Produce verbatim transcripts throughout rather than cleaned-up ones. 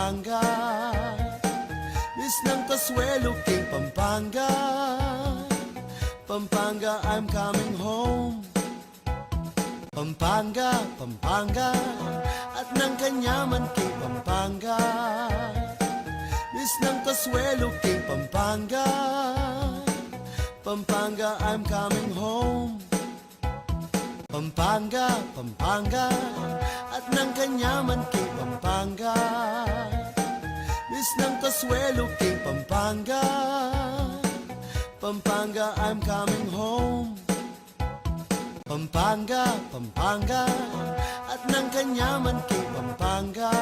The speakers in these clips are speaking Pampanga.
Pampanga. Miss ng kasuelo king Pampanga. Pampanga, I'm coming home. Pampanga, Pampanga, at ng kanyaman king Pampanga. Miss ng kasuelo king Pampanga. Pampanga, I'm coming home. Pampanga, Pampanga, at ng kanyaman king Pampanga. Miss ng kasuelo king Pampanga. Pampanga, I'm coming home. Pampanga, Pampanga, at ng kanyaman king Pampanga.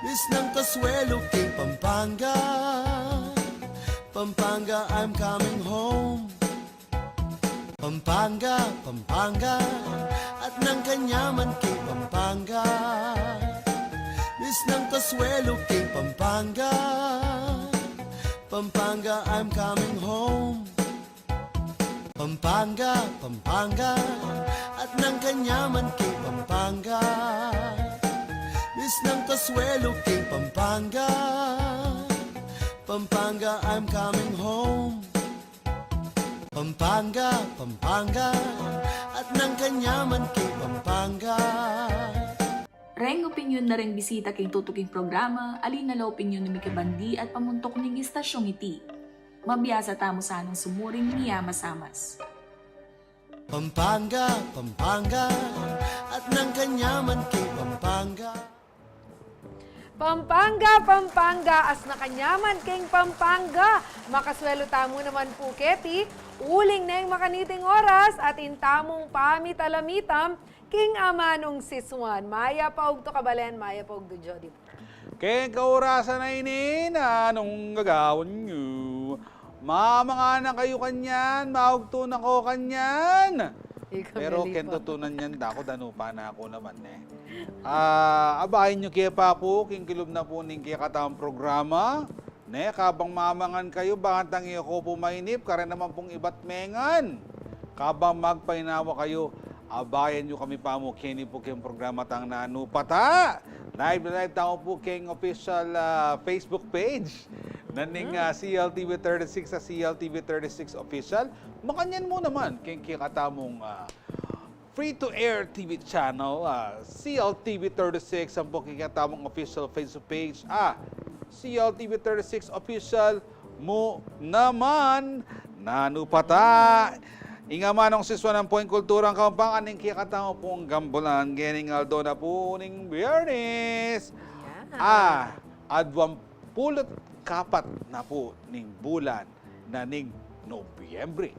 Miss ng kasuelo king Pampanga. Pampanga, I'm coming home. Pampanga, Pampanga, at ng kanyaman king Pampanga. Miss ng kasuelo king Pampanga. Pampanga, I'm coming home. Pampanga, Pampanga, at ng kanyaman king Pampanga. Miss ng kasuelo king Pampanga. Pampanga, I'm coming home. Pampanga, Pampanga, at ng kanyaman king Pampanga. Reng opinyon na reng bisita king tutuking programa, ali na la opinyon ning mikibandi at pamuntuk ning istasyong iti. Mabiasa tamu sanang sumuring miyamasamas. Pampanga, Pampanga, at ng kanyaman king Pampanga. Pampanga, Pampanga, at ng kanyaman king Pampanga. Makasuelo tamu naman pu keti, uling neng makaniting oras, atin tamung pamitalamitam king amanung sisuan. Mayap a ugtu, kabalen, mayap a ugtu, Jody. Keng kaurasan a ini, nanung gagawan yu? Mamangan na kayu kanyan, maugtu na ko kanyan. Ika, pero Melipa, keng tutunan yan, daku, danupa na ku naman, e. Ah, abayan yu ke pa pu, king kilub na pu ning kekatamung programa. Ne, kabang mamangan kayu, bakanta ngan e ko pu mainip, kareng naman pung ibat mengan. Kabang magpainawa kayu, abayan yu kami pa mu keni pu keng programa tang Nanu Pata. Live na live tamu pu keng official, ah, Facebook page na ning, ah, C L T V thirty-six, a C L T V thirty-six Official. Makanyan mu naman keng kekatamung, ah, free-to-air T V channel, ah, C L T V thirty-six, ampo keng kekatamung official Facebook page, ah, C L T V thirty-six Official mu naman. Nanu Pata? Ing amanung sisuan ampo ing kulturang Kapampangan ning kekatamu pung gambulan, ngening aldo na pu ning Biyernes. Yan. Ah, aduang pulu't kapat na pu ning bulan na ning Nobyembre.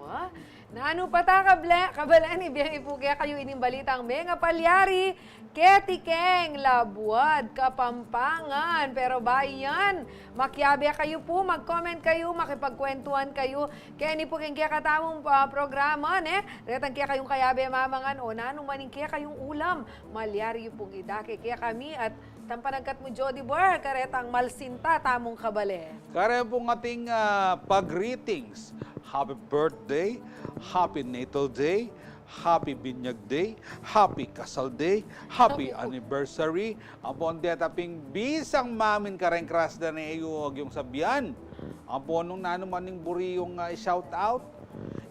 Wa? Nanu Pata, kable-, kabalen, ibie mi pu kekayu ining balitang mengapalyari keti keng labuad Kapampangan. Pero bayu yan, makiabe kayu pu, mag-comment kayu, makipagkwentuhan kayu keni pu keng kekatamung, ah, programa, ne? Retang kekayung kayabe mamangan o nanu man ing kekayung ulam, malyari yu pung idake kekami at tang panagkat mu, Jody Boy, karetang malsinta tamung kabalen. Kareng pung ating, ah, pag-greetings. Happy birthday, happy natal day, happy binyag day, happy kasal day, happy anniversary. Ampon deta pin bisang mamin kareng crush da ne yu agyung sabian. Ampon nung nanu man ing buri yung, ah, i-shout out.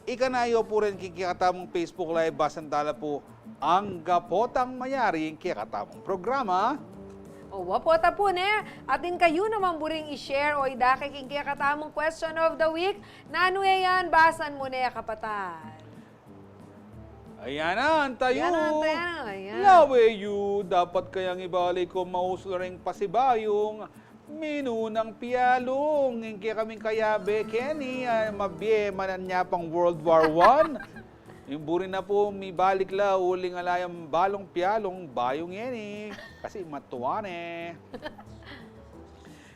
Ikana yu pu rin king kekatamung Facebook Live, basan tala pu angga potang mayari ing kekatamung programa. O, wa pota pu ne, atin kayu namang buring i-share o idake king kekatamung question of the week. Nanu e yan, basan mu ne, kapatad. Ayan na, antayu. Ayan na, antayu. Ayan. Lawe yu, dapat kayang ibalik o mausul reng pasibayung minunang pialung. Ing kekaming kayabe keni, ah, mabie, mananyapang World War One. Ing buri na pu, mibalik la, uling ala yang balung pialung, bayung yeni. Kasi matua ne.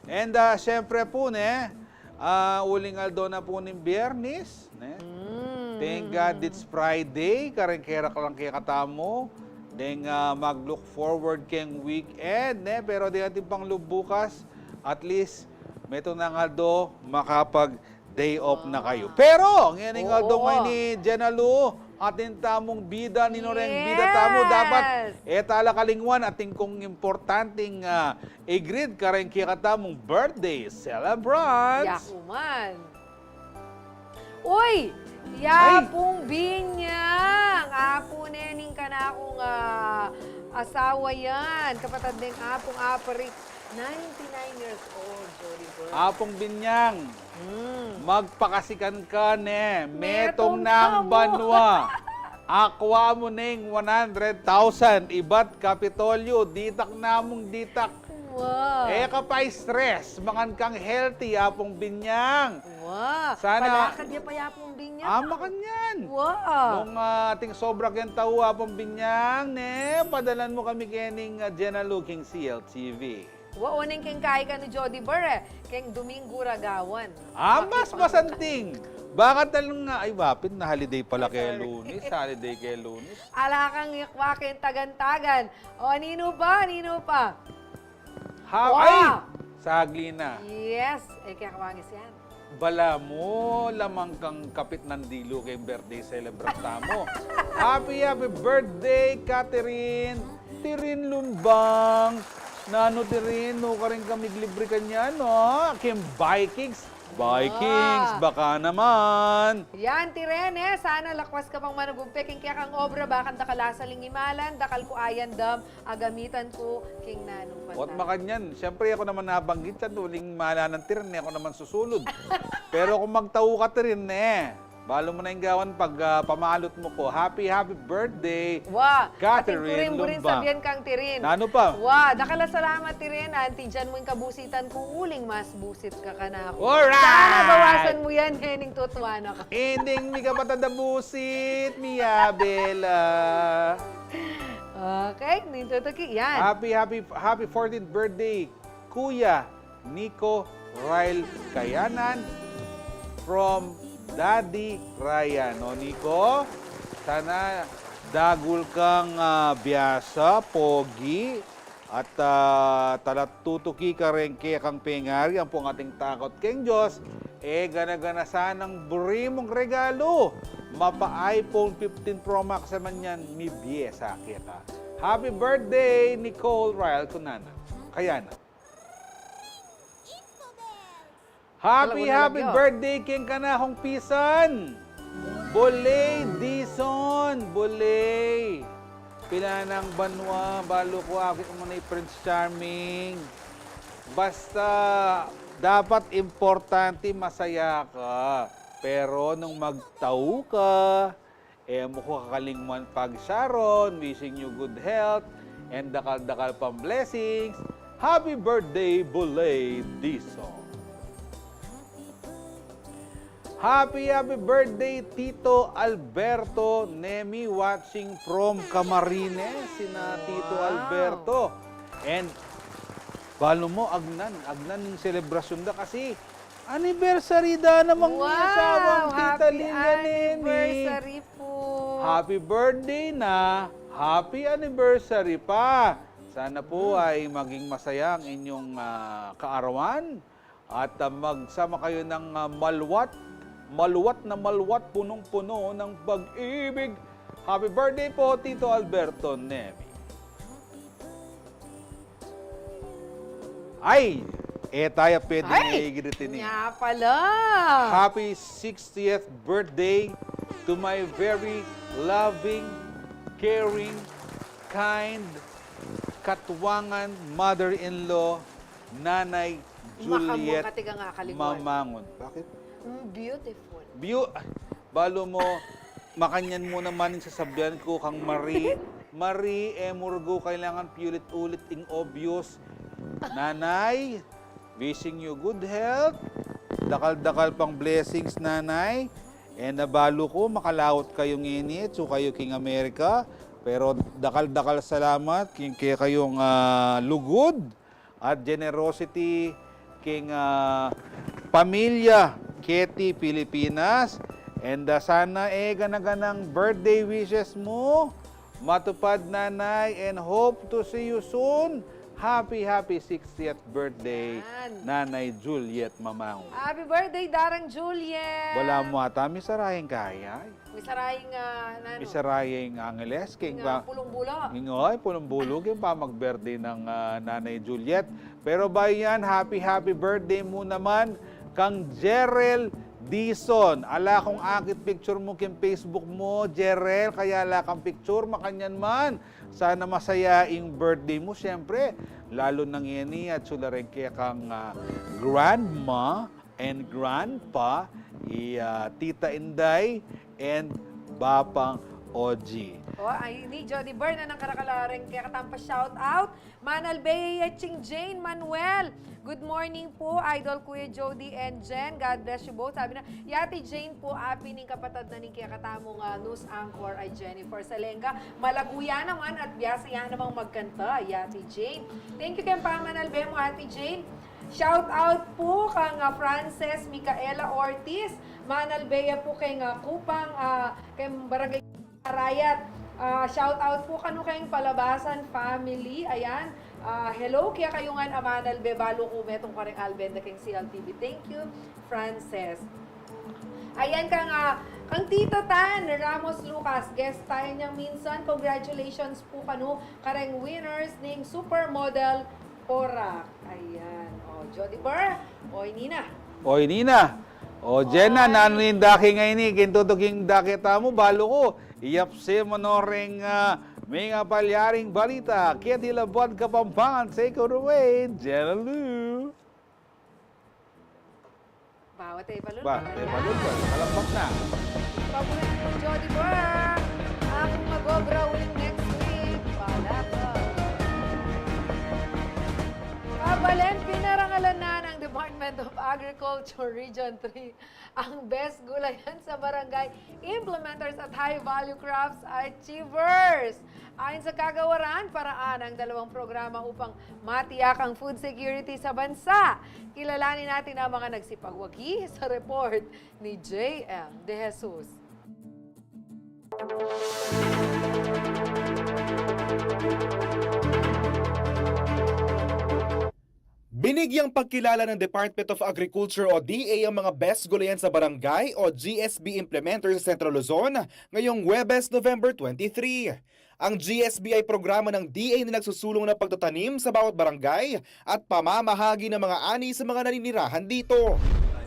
And, ah, syempre pu, ne, ah, uling aldo na pu ning Biyernes, ne? Mm. Thank God it's Friday, kareng keraklang kekatamu. Deng, ah, mag-look forward keng weekend, ne? Pero deng atin pang lub bukas, at least, metung nang aldo, makapag day off na kayu. Pero, ngening aldo ngeni, Jenna Lou, Atin tamung bida, ninu reng bida tamu, dapat e tala kalingwan atin kung importanting, ah, i-greet kareng kekatamung birthday celebrants. Yaku man. Uy! Ay! Yapung Binyang! Apu ne ning kanakung, ah, asawa yan. Kapatad neng Apung Aparik, ninety-nine years old, Jody Bird. Apung Binyang, hmm, magpakasikan ka ne. Metung nang banua. Akwa mu neng one hundred thousand, ibat Kapitolyo, ditak namung ditak. Wow. E ka pa stress, mangan kang healthy, Apung Binyang. Wow. Sana palakad ya pa, Apung Binyang. Ah, makanyan. Wow. Nung, ah, ating sobra keng tau, Apung Binyang, ne, padalan mu kami kening, ah, Jenna Lu king C L T V. Wa, o neng keng kai kanu, Jody Bird, e. Keng Domingo Ragawan. Ah, mas masanting. Baka talang nga, ay, wapit na holiday pala keng Lunes. Holiday keng Lunes. Ala kang yakwa keng tagan-tagan. O, ninu pa, ninu pa? Ha, ay! Sagli na. Yes. E, kaya kawangis yan. Balamu, lamang kang kapit nang dilu keng birthday celebrant tamu. Happy, happy birthday, Catherine! Tirin Lumbang! Nanu, Tirin, nukarin kami libre kanyan, no? Keng Vikings. Vikings, baka naman. Yan, Tirin, e. Sana lakwas ka pang managumpe keng kekang obra, bakang dakal asaling imalan, dakal ku ayan dam, agamitan ku king nanung panta. Ot makanyan, siyempre, aku naman nabanggit yan, uling mala nang Tirin, e aku naman susulud. Pero kung magtau ka, Tirin, e, balu mu na ing gawan pag, ah, pamalut mu ku. Happy, happy birthday, Catherine Lumbang. Wa, atin ku rin sabian kang Tirin. Nanu pa? Wa, dakal a salamat, Tirin. Anti dian mu ing kabusitan ku, uling mas busit ka kanaku. Alright! Sana bawasan mu yan, e, ning tutuan aku. Inding mi kapatad a busit, mi Abela. Okay, nintutuki, yan. Happy, happy, happy fourteenth birthday, Kuya Nico Ryle Kayanan, from Daddy Ryan. O, Nico, sana dagul kang, ah, biasa, pogi, at, ah, talatutuki ka reng kekang pengari, ampong ating takut keng Dios, e gana-gana sanang buri mung regalu. Mapa iPhone fifteen Pro Max naman yan, mibie sa keka. Happy birthday, Nicole Ryle Cunana. Kayanan. Happy, happy birthday keng kanakung pisan! Bolay Dizon, Bolay. Pila nang banua, balu ku akit mu na i Prince Charming. Basta, dapat importante masaya ka. Pero nung magtau ka, e mu ku kakalingwan pag-Sharon, wishing you good health and dakal-dakal pang blessings. Happy birthday, Bolay Dizon. Happy, happy birthday, Tito Alberto Nemi, watching from Camarines, sina Tito Alberto. And, balu mu, agnan, agnan ing selebrasyun da kasi anniversary da namang asawang Tita Lilia Nemi. Wow, happy anniversary po. Happy birthday na, happy anniversary pa. Sana po ay maging masaya ang inyong, ah, kaarawan at, ah, magsama kayo ng, ah, maluwat, maluwat na maluwat, punong-puno ng pag-ibig. Happy birthday po, Tito Alberto Nemi. Ay! E taya pwedeng i-greet ini. Nya pala. Happy sixtieth birthday to my very loving, caring, kind, katuwangan mother-in-law, Nanay Juliet Mamangun. Bakit? Mm, beautiful. Beau-, balu mu, makanyan mu naman ing sasabian ku kang Marie. Marie, e mu rugu kailangan piulit-ulit ing obvious. Nanay, wishing you good health. Dakal-dakal pang blessings, Nanay. E na balu ku, makalaut kayu ngeni, atsu kayu king Amerika. Pero dakal-dakal salamat king kekayung, ah, lugud at generosity king, ah, pamilya keti Pilipinas. And, ah, sana e gana-ganang birthday wishes mu matupad, Nanay, and hope to see you soon. Happy, happy sixtieth birthday, Yan. Nanay Juliet Mamang. Happy birthday, Darang Juliet! Balamu ata, misarayang kaya. Misarayang, ah, nanu? Misarayang Angeles, king King, ah, ba-, pulung bulu. King, oy, pulung bulu, king pamag-birthday nang, ah, Nanay Juliet. Pero bayu yan, happy, happy birthday mu naman kang Jerel Dizon. Ala kung akit picture mu king Facebook mu, Jerel, kaya ala kang picture, makanyan man. Sana masaya ing birthday mu, siyempre. Lalu na ngeni, atsu la rin kekang, ah, grandma and grandpa, i, ah, Tita Inday and Bapang Oji. O, ay, ni Jody Byrne nang karakal la rin kekatang pa-shout out. Manalbe ya Ching Jane Manuel. Good morning po, Idol Kuya Jody and Jen. God bless you both. Sabi na, i Ate Jane po, apin ing kapatad na ning kekatamung, ah, news anchor, a Jennifer Salenga. Malagu ya naman at biasa ya namang magkanta, i Ate Jane. Thank you keng pamanalbe mu, Ate Jane. Shout out po kang, ah, Frances Micaela Ortiz. Manalbe ya po keng, ah, Kupang, ah, keng Barangay Arayat. Ah, shout out po kanu keng Palabasan family. Ayan. Ah, hello kekayu ngan a manalbe, balu ku metung kareng albenda keng C L T V. Thank you, Frances. Ayan kang, ah, kang Tito Tan Ramos Lucas, guest tayo niyang minsan. Congratulations po kanu kareng winners ning Supermodel Porac. Ayan. O, Jody Burr, o, ini na. O, ini na. O, Jenna, Ay. Nanu ing dake ngeni? King tutuking dake tamu, balu ku, iyapse mu no ring, ah, mengapalyaring balita. Keti la buat Kapampangan, take it away, Jenna Lou. Bawa tayo palun. Ba, tayo palun ba? Kalambak na. Pabuhay po, Jody Boy. Akong mag-obra uling next week. Wala po. Kabalen, pinarangalan na ng Department of Agriculture Region three ang Best Gulayan sa Barangay Implementers at High Value Crops Achievers. Ayon sa kagawaran, paraan ang dalawang programa upang matiyak ang food security sa bansa. Kilalanin natin ang mga nagsipagwagi sa report ni J M De Jesus. Binigyang pagkilala ng Department of Agriculture o D A ang mga Best Gulayan sa Barangay o G S B Implementer sa Central Luzon ngayong Huwebes, November twenty-three. Ang G S B ay programa ng D A na nagsusulong ng pagtatanim sa bawat barangay at pamamahagi ng mga ani sa mga naninirahan dito.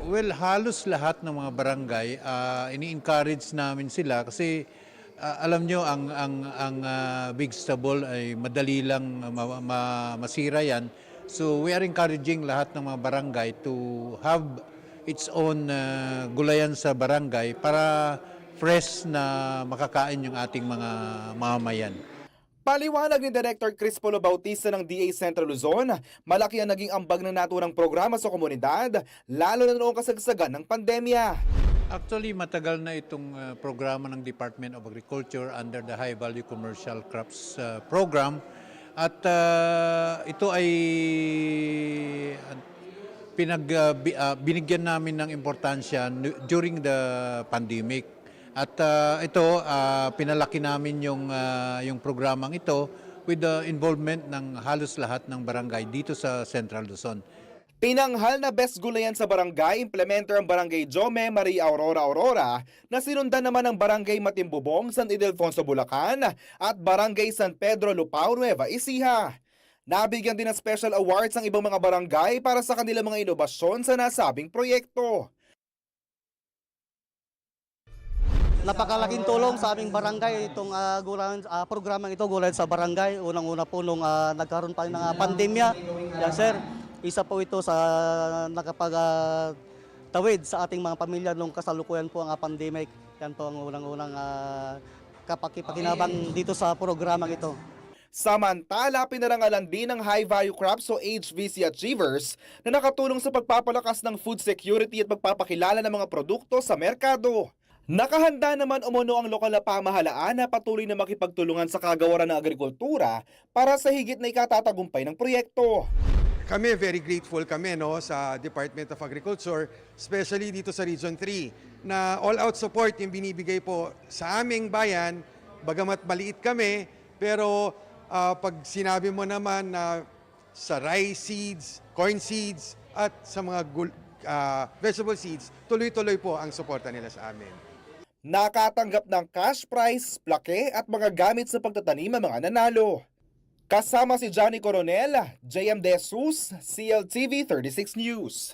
Well, halos lahat ng mga barangay, ah, ini-encourage namin sila kasi, ah, alam nyo, ang, ang, ang, ah, vegetable ay madali lang ma-, ma-, masira yan. So, we are encouraging lahat ng mga barangay to have its own, ah, gulayan sa barangay para fresh na makakain yung ating mga mamamayan. Paliwanag ni Director Chris Polo Bautista ng D A Central Luzon, malaki ang naging ambag ng naturang programa sa komunidad, lalo na noong kasagsagan ng pandemya. Actually, matagal na itong, ah, programa ng Department of Agriculture under the High Value Commercial Crops, ah, Program. At, ah, ito ay, ah, pinag-, ah, bi-, ah, binigyan namin ng importansya nu-, during the pandemic. At, ah, ito, ah, pinalaki namin yung, ah, yung programang ito with the involvement ng halos lahat ng barangay dito sa Central Luzon. Pinanghal na Best Gulayan sa Barangay Implementer ang Barangay Jome Maria Aurora Aurora, na sinundan naman ng Barangay Matimbubong, San Ildefonso, Bulacan, at Barangay San Pedro Lupao, Nueva Ecija. Nabigyan din ng special awards ang ibang mga barangay para sa kanilang mga inobasyon sa nasabing proyekto. Napakalaking tulong sa aming barangay itong, ah, gulayan, ah, programang ito, Gulayan sa Barangay. Unang-una po nung, ah, nagkaroon pa ng, ah, pandemya. Yan, sir. Isa po ito sa nakapag, ah, tawid sa ating mga pamilya nung kasalukuyan po ang, ah, pandemic. Yan po ang unang-unang, ah, kapakipakinabang dito sa programang ito. Samantala, pinarangalan din ng High Value Crops o H V C Achievers na nakatulong sa pagpapalakas ng food security at pagpapakilala ng mga produkto sa merkado. Nakahanda naman umano ang lokal na pamahalaan na patuloy na makipagtulungan sa kagawaran ng agrikultura para sa higit na ikatatagumpay ng proyekto. Kami, very grateful kami, no, sa Department of Agriculture, especially dito sa Region three, na all-out support yung binibigay po sa aming bayan. Bagamat maliit kami, pero, ah, pag sinabi mo naman na Sa rice seeds, corn seeds, at sa mga gul- ah, vegetable seeds, tuloy-tuloy po ang suporta nila sa amin. Nakatanggap ng cash prize, plaque at mga gamit sa pagtatanim ang mga nanalo. Kasama si Johnny Coronel, J M De Jesus, C L T V thirty-six News.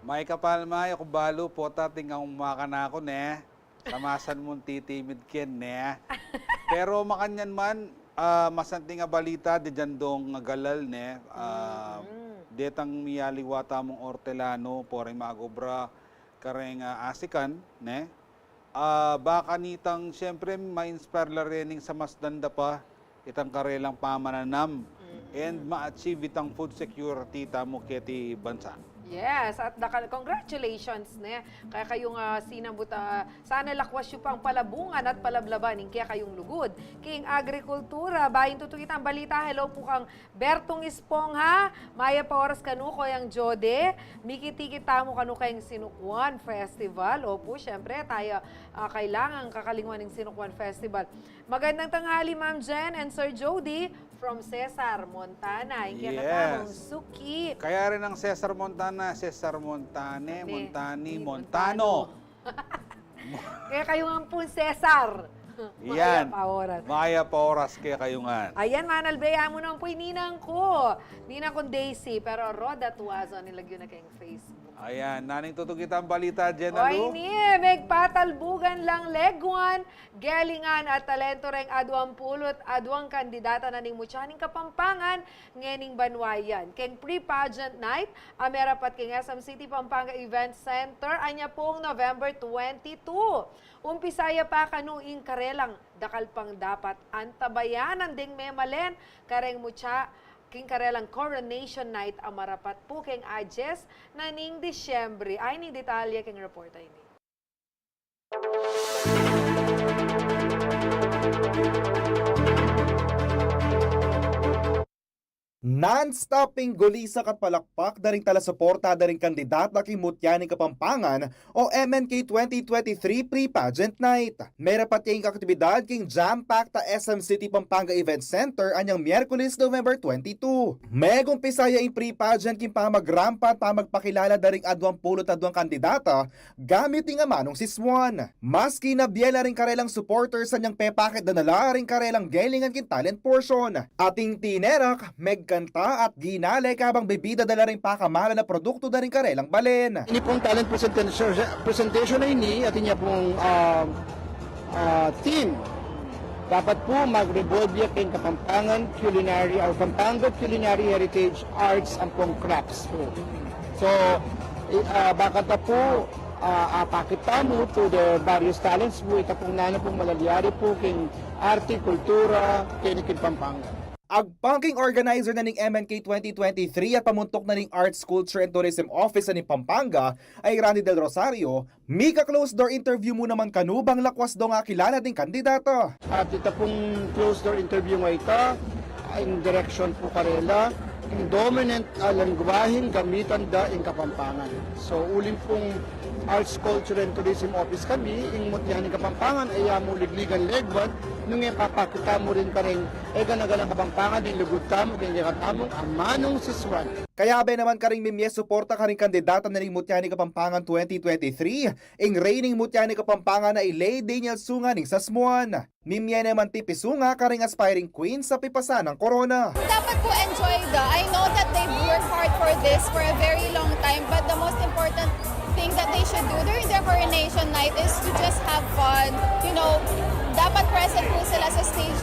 May kapalma, aku balu, pota, atin kang umakan aku, ne? Tamasan mung titimid ken, ne? Pero makanyan man, ah, masanting a balita, de dyan dong galal, ne? Ah, detang miyaliwa tamung ortelano, pota ing mag-obra kareng, ah, asikan, ne? Ah, baka nitang, siyempre, ma-inspire la rening samasdan da pa itang karelang pamananam and ma-achieve itang food security tamu keti bansa. Yes, at dakal, congratulations, ne? Kaya kayung, ah, sinabut, ah, sana lakwas yu pang palabungan at palablaban ing kekayung lugud king agrikultura. Bayu ning tutukitan balita, hello pu kang Bertung Espongha, mayap a oras kanu, Koyang Jode. Mikit-ikit tamu kanu keng Sinukwan Festival. Opu, siyempre, tayu, ah, kailangan kakalingwan ing Sinukwan Festival. Magandang tanghali, Ma'am Jen and Sir Jody, from Cesar, Montana. Ing kekatamung suki. Kaya rin ang Cesar Montana, Cesar Montane, Montani, Montano. Kekayung ampong Cesar. Mayap a oras. Mayap a oras kekayung. Ayan, manalbe ya mu naman pu ing ninang ku. Ninang kung Daisy, pero Rhoda Tuazo, nilagyu na keng Facebook. Ayan, nanung tutukitan balita, Jen Alu? Oy, ni, megpatalbugan lang leguan, gelingan at talento reng aduang pulu't aduang kandidata na ning Mutya ning Kapampangan ngening banwa yan. Keng pre-pageant night, a merapat keng S M City Pampanga Event Center, anya pung November twenty-two. Umpisa ya pa kanu ing karelang dakal pang dapat antabayanan deng memalen kareng mutya king karelang coronation night a marapat pu keng adyes na ning Disyembre. Ay, ning detalye keng report a ini. Non-stop ing gulisak at palakpak da ring talasuporta da ring kandidata king Mutya ning Kapampangan o M N K twenty twenty-three Pre-Pageant Night. Merapat ya ing aktibidad king jam-packed a S M City Pampanga Event Center anyang Miyerkules, November twenty-two. Megumpisa ya ing pre-pageant king pamagrampa at pamagpakilala da ring aduang pulu't aduang kandidata gamit ing amanung siswan. Maski na bie la ring karelang supporters anyang pepakit da na la ring karelang gelingan king talent portion. Ating tinerak, megkanta at ginale kabang bibida da la ring pakamalan a produktu da ring karelang balen. Ini pung talent presentation, presentation a ini, atin ya pung, ah, ah, theme. Dapat pu mag-revolve ya keng Kapampangan culinary or Pampanga culinary heritage arts ampong crafts pu. So, i-, ah, bakanta pu, ah, apakit tamu to the various talents pu, ita pung nanu pung malalyari pu keng arte, kultura, keni king Pampanga. Agpang king organizer na ning M N K twenty twenty-three at pamuntuk na ning Arts, Culture and Tourism Office na ning Pampanga, a i Randy Del Rosario, mika-closed door interview mu naman kanu bang lakwas dong akilala ding kandidata. At ita pung closed door interview nga ita, ing direksyon pu karela, ing dominant a lengguaheng gamitan da ing Kapampangan. So, uling pung Arts, Culture and Tourism Office kami, ing Mutya ning Kapampangan, e ya mu ligligan legwat, nung e papakit tamu rin kareng e gana-ganang Kapampangan, ing lugud tamu, keng kekatamung amanung siswan. Kayabe naman karing mimie suporta karing kandidata na ning Mutya ning Kapampangan twenty twenty-three, ing reyna ning Mutya ning Kapampangan a i Lady Daniel Sunga ning Sasmuan. Mimie naman tipisunga karing aspiring queens a pipasan ing corona. Dapat pu enjoy da. I know that they've worked hard for this for a very long time, but the most important thing that they should do during their coronation night is to just have fun. You know, dapat present pu sila sa stage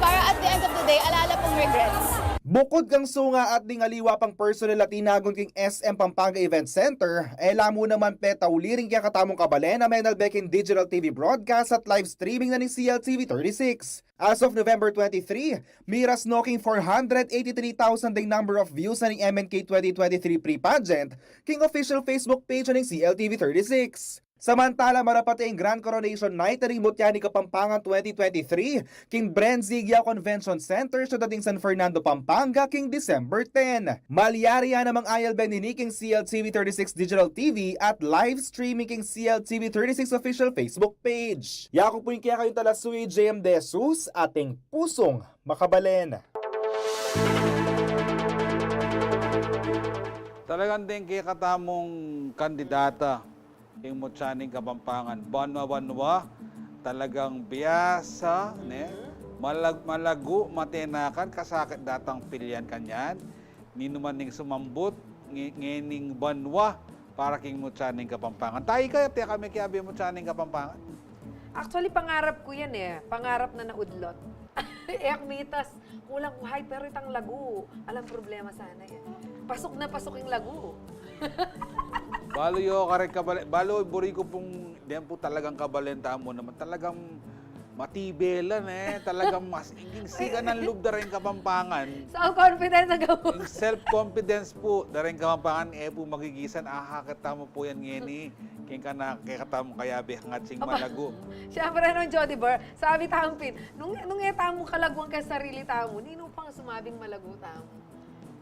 para at the end of the day, ala la pung regrets. Bukut kang Sunga at ding aliwa pang personnel a tinagun king S M Pampanga Event Center, e la mu naman petauli ring kekatamung kabalen a menalbe king digital T V broadcast at live streaming na ning C L T V thirty-six. As of November twenty-three, miras no king four hundred eighty-three thousand ding number of views na ning M N K twenty twenty-three pre-pageant king official Facebook page na ning C L T V thirty-six. Samantala, marapat ya ing Grand Coronation Night a ning Mutya ning Kapampangan twenty twenty-three king Bren Zig Yao Convention Center, Syudad ning San Fernando, Pampanga, king December ten. Malyari ya namang ayalben ini king C L T V thirty-six Digital T V at live streaming king C L T V thirty-six official Facebook page. Yaku pu ing kekayung talasuy, J M De Jesus, ating pusung makabalen. Talagang deng kekatamung kandidata king Mutya ning Kapampangan, banwa-banwa, talagang biasa, ne? Malag-, malagu, matenakan, kasakit datang pilian kanyan. Ninu man ing sumambut, nge-, ngening banwa, para king Mutya ning Kapampangan. Taika, teka, me kiyabe Mutya ning Kapampangan? Actually, pangarap ku yan e. Pangarap na naudlot. E ku mitas, kulang ku hay, pero itang lagu, alang problema sana e. Pasuk na pasuk ing lagu. Balu yu, kareng kabalen, balu, buri ku pung, den pu talagang kabalen tamu naman. Talagang matibe la, ne? Talagang mas, ing sikan a lub da reng Kapampangan. Self-confidence ang gawin. Ing self-confidence pu da reng Kapampangan, e pu magigisan, aha, keta mu pu yan ngeni. King kana, kekatamu kayabe, ating malagu. Siyempre, nung Jody Bar, sabi tamu pin, nung, nung e tamu kalaguan king sarili tamu, ninu pang sumabing malagu tamu?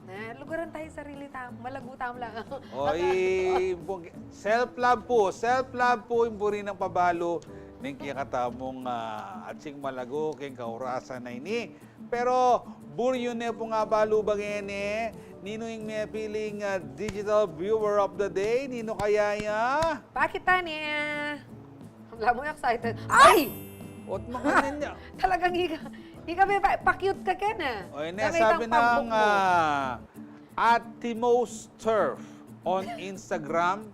Ne, lugaran tamu sarili tamu, malagu tamu lang. O, i-, pung self-love pu, self-love pu ing buri nang pabalu ning kekatamung, ah, ating malagu king kaurasan a ini. Pero buri yu ne pung abalu bang ngeni, ninu ing mepiling, ah, digital viewer of the day? Ninu kaya ya? Pakit ta ne. Ala mu, excited. Ay! Ot, makanan ya. Talagang ika, ika me pa, pa-cute ka kena. O, ine, sabi nang, ah, at Timos Turf on Instagram,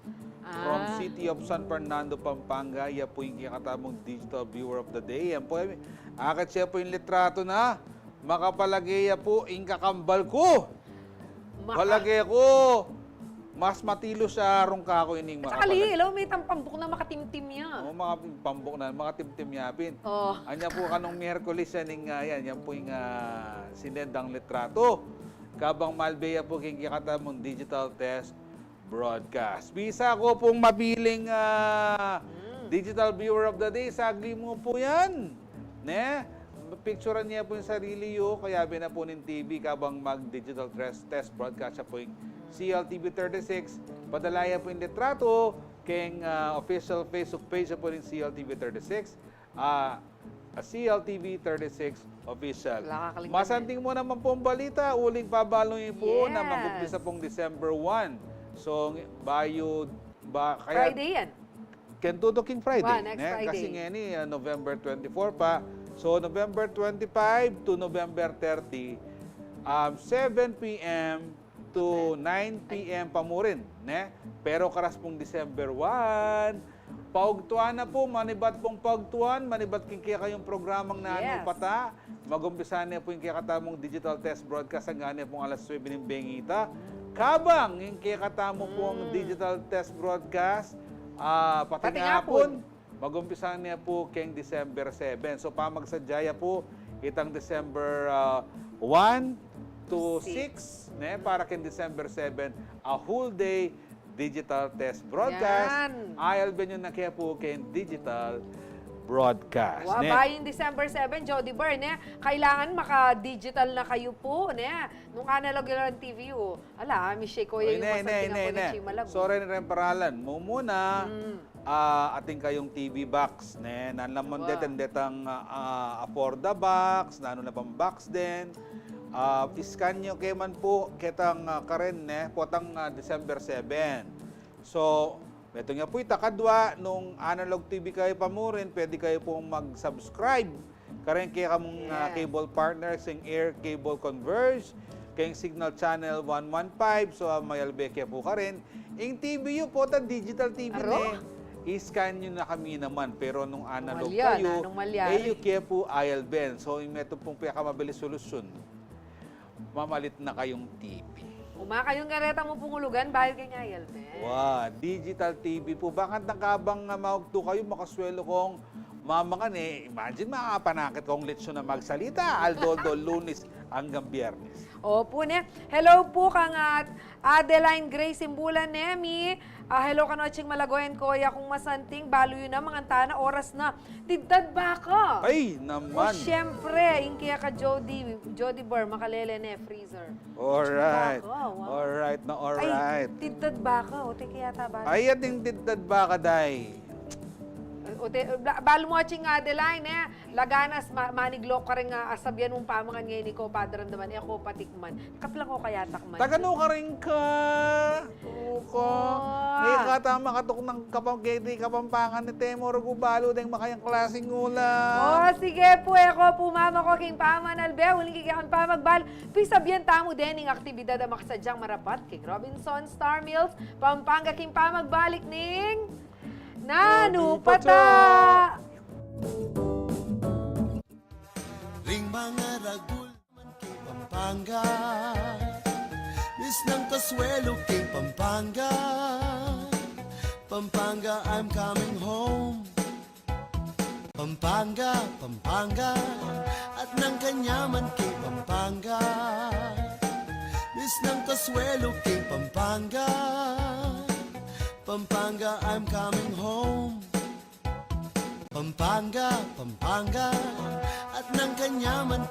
from City of San Fernando, Pampanga. Ya pu ing kekatamung digital viewer of the day. Yan pu, e, akit ya pu ing litrato na. Makapalage ya pu ing kakambal ku. Palage ku, mas matilus ya rung kaku ining makapalage. Tsaka li, ila, me itang pambuk na makatimtim ya. O, maka-, pambuk na makatimtim ya pin. O. Anya pu kanung Miyerkules ya ning, ah, yan, yan pu ing, ah, sinendang litrato. Kabang malbe ya pu king kekatamung digital test broadcast. Bisa ku pung mapiling, ah, digital viewer of the day, sagli mu pu yan. Ne? Picturan ye pu ing sarili yu, kayabe na pu ning T V kabang mag-digital test, test broadcast ya pu ing C L T V thirty-six. Padala ye pu ing litrato keng, ah, official Facebook page ya pu ning C L T V thirty-six. Ah, C L T V thirty-six Official. Masanting mu naman pung balita, uling pabalu yu pu na mag-umpisa pung December one. So, bayu, ba, kaya Friday yan. Keng tutuking Friday, ne? Kasi ngeni, ah, November twenty-four pa. So, November twenty-five to November thirty, um, seven P M to nine P M pa mu rin, ne? Pero karas pung December one, paugtuan na pu, manibat pung paugtuan, manibat king kekayung programang nanu pa ta, mag-umpisa ne pu ing kekatamung digital test broadcast, angga ne pung alas nuebe ning bengita. Kabang ing kekatamu pung digital test broadcast, ah, pating apun, mag-umpisa ne pu keng December seven. So, pamagsadya ya pu itang December, ah, one to six, ne, para keng December seven, a whole day digital test broadcast. Yan. Ayalben yu na ke pu keng digital broadcast, ne? Wa, bayung December seven, Jody Bar, ne? Kailangan maka-digital na kayu pu, ne? Nung analog lang T V yu. Ala, mi siya ko, oy, yu ne, masanting ne, ako ne, ni Chimalago. So, ren, ren paralan mu muna, ah, atin kayung T V box, ne? Nan la man detang, detang, ah, ah, Affordabox, nanu na pang box den. Ah, i-scan yu ke man pu, ketang, ah, karen, ne? Potang, ah, December seven. So, metung ya pu ita. Kadwa, nung analog T V kayu pa mu rin, pwede kayu pung mag-subscribe kareng kekamung, ah, cable partner, keng Air Cable Converge, keng Signal Channel one one five, so, ah, mayalbe ke pu karin. Ing T V yu, pota digital T V ne, i-scan yu na kami naman, pero nung analog kayu, e yu ke pu ayalben. So, ing metung pung pekamabilis solusyun, mamalit na kayung T V. Uma kayung kareta mu pung ulugan, bayu keng ayalben. Wa, digital T V pu. Bakanta kabang, ah, maugtu kayu, makaswelu kong Mama ka ne, imagine, makapanakit kung litson na magsalita, aldo-aldo, Lunes hanggang Biyernes. Opu, ne. Hello pu kang, ah, Adeline Grace Imbulan, ne, mi. Ah, hello kanu, Ching Malagoyan, koya kung masanting, balu yu na, manganta na, oras na. Tidtad baka. Ay, naman. O, siyempre, ing keka Jody, Jody Burr, makalele ne, freezer. Alright. Baka, wow. Alright na, alright. Ay, tidtad baka. O, teka yata, baka. Ay, ating tidtad baka, day. O, te, ba-, balu mu, Ching Adeline, e. Laganas, ma-, maniglok karing, ah, asabian mung pamangan ngeni, e ko pa daramdaman, e ko patikman. Kapila ko kaya takman. Taga nu karin ka? Uka. Ay, kata makatuknang Kapam-, keti Kapampangan ne, te mu rugu balu deng makayang klaseng ulam. O, sige pu, e ko pu mamako king pamanalbe, uling king pamagbal. Pisabian tamu dening aktibidad a makasadyang marapat king Robinson Star Mills, Pampanga, king pamagbalik ning Nanu Pata! Ring mangaragul man king Pampanga, misnang kasuelu king Pampanga. Pampanga, I'm coming home. Pampanga, Pampanga, at nang kanyaman king Pampanga. Misnang kasuelu king Pampanga. Pampanga, I'm coming home. Pampanga, Pampanga, at nang kanyaman.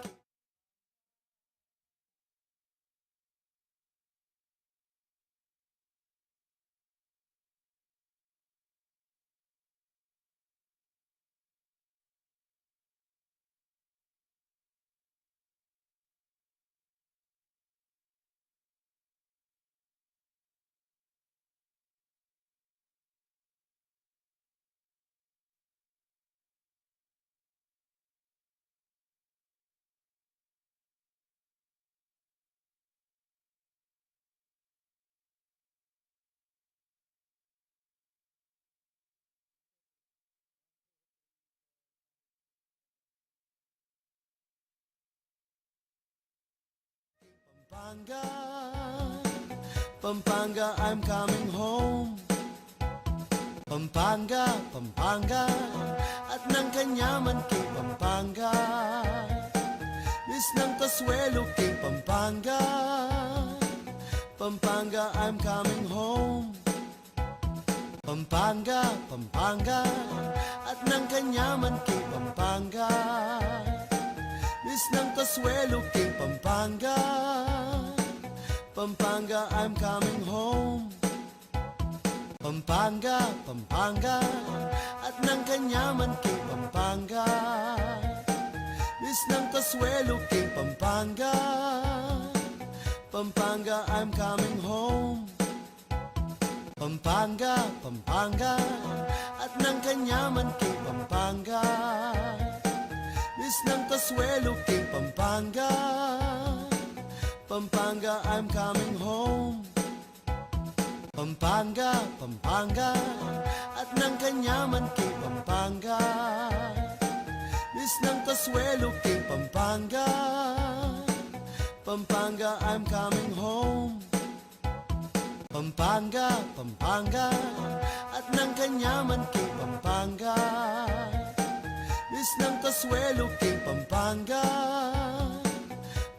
Pampanga, Pampanga, I'm coming home. Pampanga, Pampanga, at nang kanyaman king Pampanga. Misnang kasuelu king Pampanga. Pampanga, I'm coming home. Pampanga, Pampanga, at nang kanyaman king Pampanga. Misnang kasuelu king Pampanga. Pampanga, I'm coming home. Pampanga, Pampanga, at nang kanyaman king Pampanga. Misnang kasuelu king Pampanga. Pampanga, I'm coming home. Pampanga, Pampanga, at nang kanyaman king Pampanga. Misnang kasuelu king Pampanga. Pampanga, I'm coming home. Pampanga, Pampanga, at nang kanyaman king Pampanga. Misnang kasuelu king Pampanga. Pampanga, I'm coming home. Pampanga, Pampanga, at nang kanyaman king Pampanga. Misnang kasuelu king Pampanga.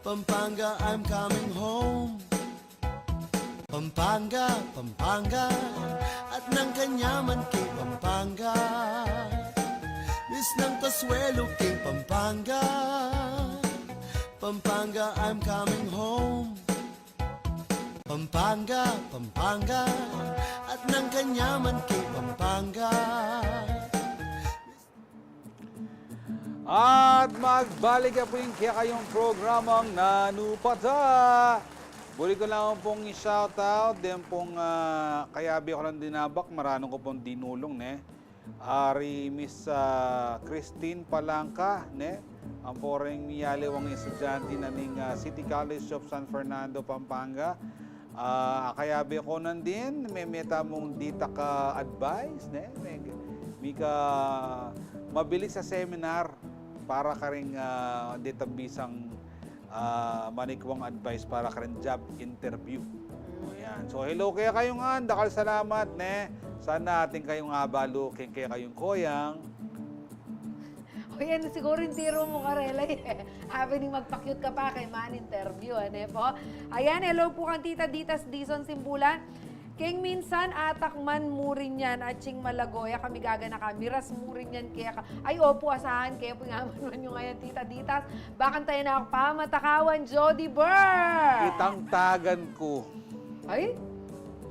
Pampanga, I'm coming home. Pampanga, Pampanga, at nang kanyaman king Pampanga. Misnang kasuelu king Pampanga. Pampanga, I'm coming home. Pampanga, Pampanga, at nang kanyaman king Pampanga. At magbalik ya pu ing kekayung programang Nanu Pata. Buri ku lang pung i-shoutout den pung, ah, kayabe ku lang dinabak, maranu ku pung dinulung, ne. Ari Miss, ah, Christine Palangka, ne? Ampo reng miyaliwang estudyante na ning, ah, City College of San Fernando, Pampanga. Ah, kayabe ku nandin, me-, mete mung ditak a advice, ne? Me-, mika mabilis a seminar para karing, ah, ditak bisang ah, manikwang advice para karing job interview. O, yan. So, hello kekayung ngan, dakal salamat, ne? Sana atin kayung abalu keng kekayung koyang O yan, siguro yung tiro mo karela eh. Happening magpa-cute ka pa kay man interview, ane po? Ayan, hello po kang Tita Ditas Dizon Simbulan. Keng minsan, atak man mu rin yan, atsing malago ya kami gaganaka, miras mu rin yan keka. Ay, opo, asahan kaya po nga man man yung ngayon, Tita Ditas. Bakang tayo na ako pa, matakawan, Jody Burr! Itang tagan ku. Ay?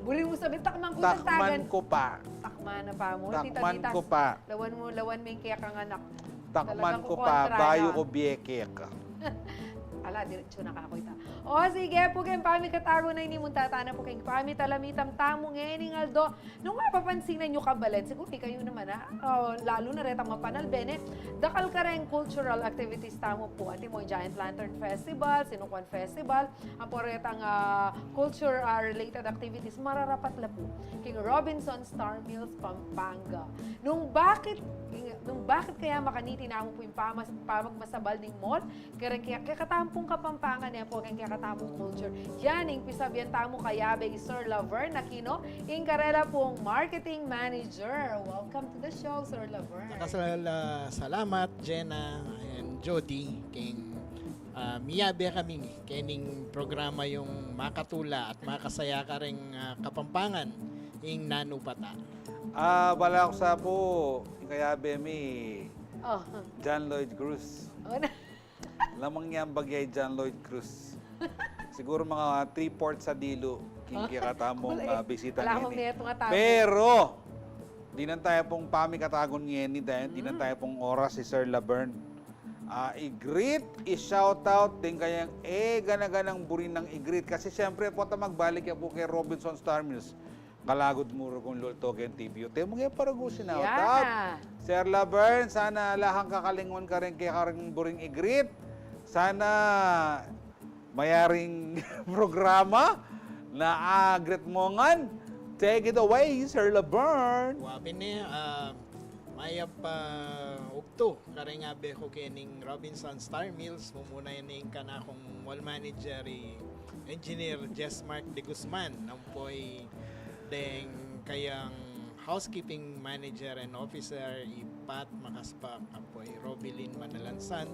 Buri mu sabihin, takman ku itang tagan. Takman ku pa. Takman na pa mu, Tita Ditas. Takman ku pa. Lawan mu, lawan mu yung kekang anak. Takman ku pa, bayu ku biekek. Ala, diretso na ka ku ita. O, sige pu, keng pamikatagun a ini, munta tana pu keng pamitalamitan tamu ngening aldo. Nung mapapansinan yu, kabalen, siguro ikayu naman, a, o, lalu na retang mapanalbe ne, dakal kareng cultural activities tamu pu. Antimo ing Giant Lantern Festival, Sinukuan Festival, ampo retang, a, culture, a, related activities, mararapat la pu keng Robinson Star Mills, Pampanga. Nung bakit, nung bakit kaya makaniti namu pu ing pamas-, pamagmasabal ning mall, kareng kaya, kekatamu pung Kapampangan, e pu, kareng kekatamu pung culture. Yan ing pisabian tamu kayabe i Sir Laverne Aquino, ing karela pung marketing manager. Welcome to the show, Sir Laverne. Dakal a salamat, Jenna and Jody, keng, a, miyabe kami kening programa yung makatula at makasaya kareng, a, Kapampangan, ing nanu pa ta. A, balaku sa pu, ing kayabe mi, o, John Lloyd Cruz. O, na- Lamang yang bagya i John Lloyd Cruz. Siguro mga three-fourths a dilu king kekatamung, a, bisita ngeni. Pero dinan taya pung pamikatagun ngeni, dinan taya pung oras i Sir Laverne. A, i-greet, i-shoutout deng kayang e gana-ganang buri nang i-greet. Kasi siyempre, pota magbalik ya pu keng Robinson Star Mills, kalagud mu rugyan lulto keng T V U. Te mu nge paragu sinautat. Sir Laverne, sana ala kang kakalinguan kareng kekang buring i-greet. Sana mayaring programa na a-greet mu ngan. Take it away, Sir Laverne. Wa pin e, a, mayap a ugtu kareng abe ku kening Robinson Star Mills, mumuna ne ing kanakung mall manager, i Engineer Jess Mark de Guzman, ampo i deng kayang housekeeping manager and officer, i Pat Makaspak, ampo i Robilin Manalansan,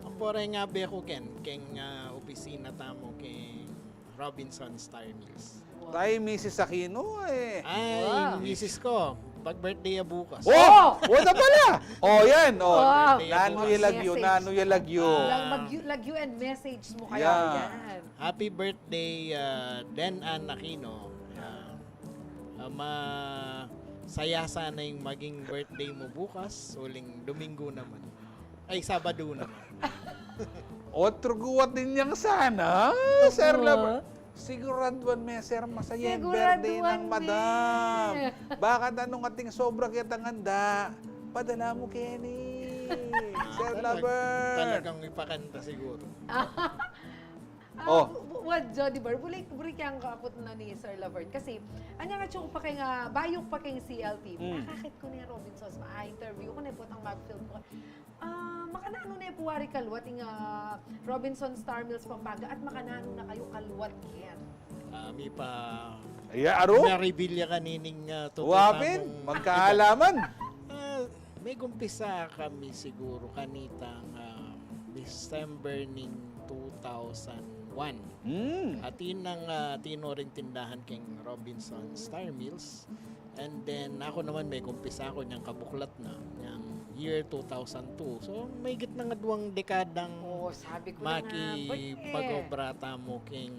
ampo reng abe ku ken, keng, a, opisina tamu keng Robinson Star Mills. Tamu i Misis Aquino, e. Ay, ing misis ku, pag-birthday ya bukas. O! O, na pala! O, yan, o. Nanu ya lagyu, nanu ya lagyu. Lagyu and message mu kaya yan. Happy birthday, a, Den Ann Aquino. A, a, masaya sana ing maging birthday mu bukas, uling Domingo naman. Ay, Sabado naman. Otro guwat din yang sana, Sir Laverne. Siguraduan me, Sir, masaya ing birthday nang madam. Baka nung ating sobra ketang anda, padala mu keni, Sir Laverne. Talagang ipakanta siguro. A, wa, Jody Burr, buri, buri keng kaput na ni Sir Laverne. Kasi, anya nga, tsuk pa keng, a, bayu pa keng C L T V, nakakit ku ne Robinson, ma-interview ku ne, potang mag-film ku. A, makananu ne pu wari kaluat ing, a, Robinson Star Mills Pampanga at makananu na kayu kaluat ket? A, mi pa, ya, aru? Mi pa reveal ya kanining, a, tutu. Wa pin, magkaalaman. A, megumpisa kami siguro kanitang, a, December ning two thousand one. Hmm. Atin nang, a, tinuring tindahan keng Robinson Star Mills. And then, aku naman, megumpisa ku nyang kabuklat na, nyang year two thousand two. So, mahigit na nga duang dekadang makipag-obra tamu keng,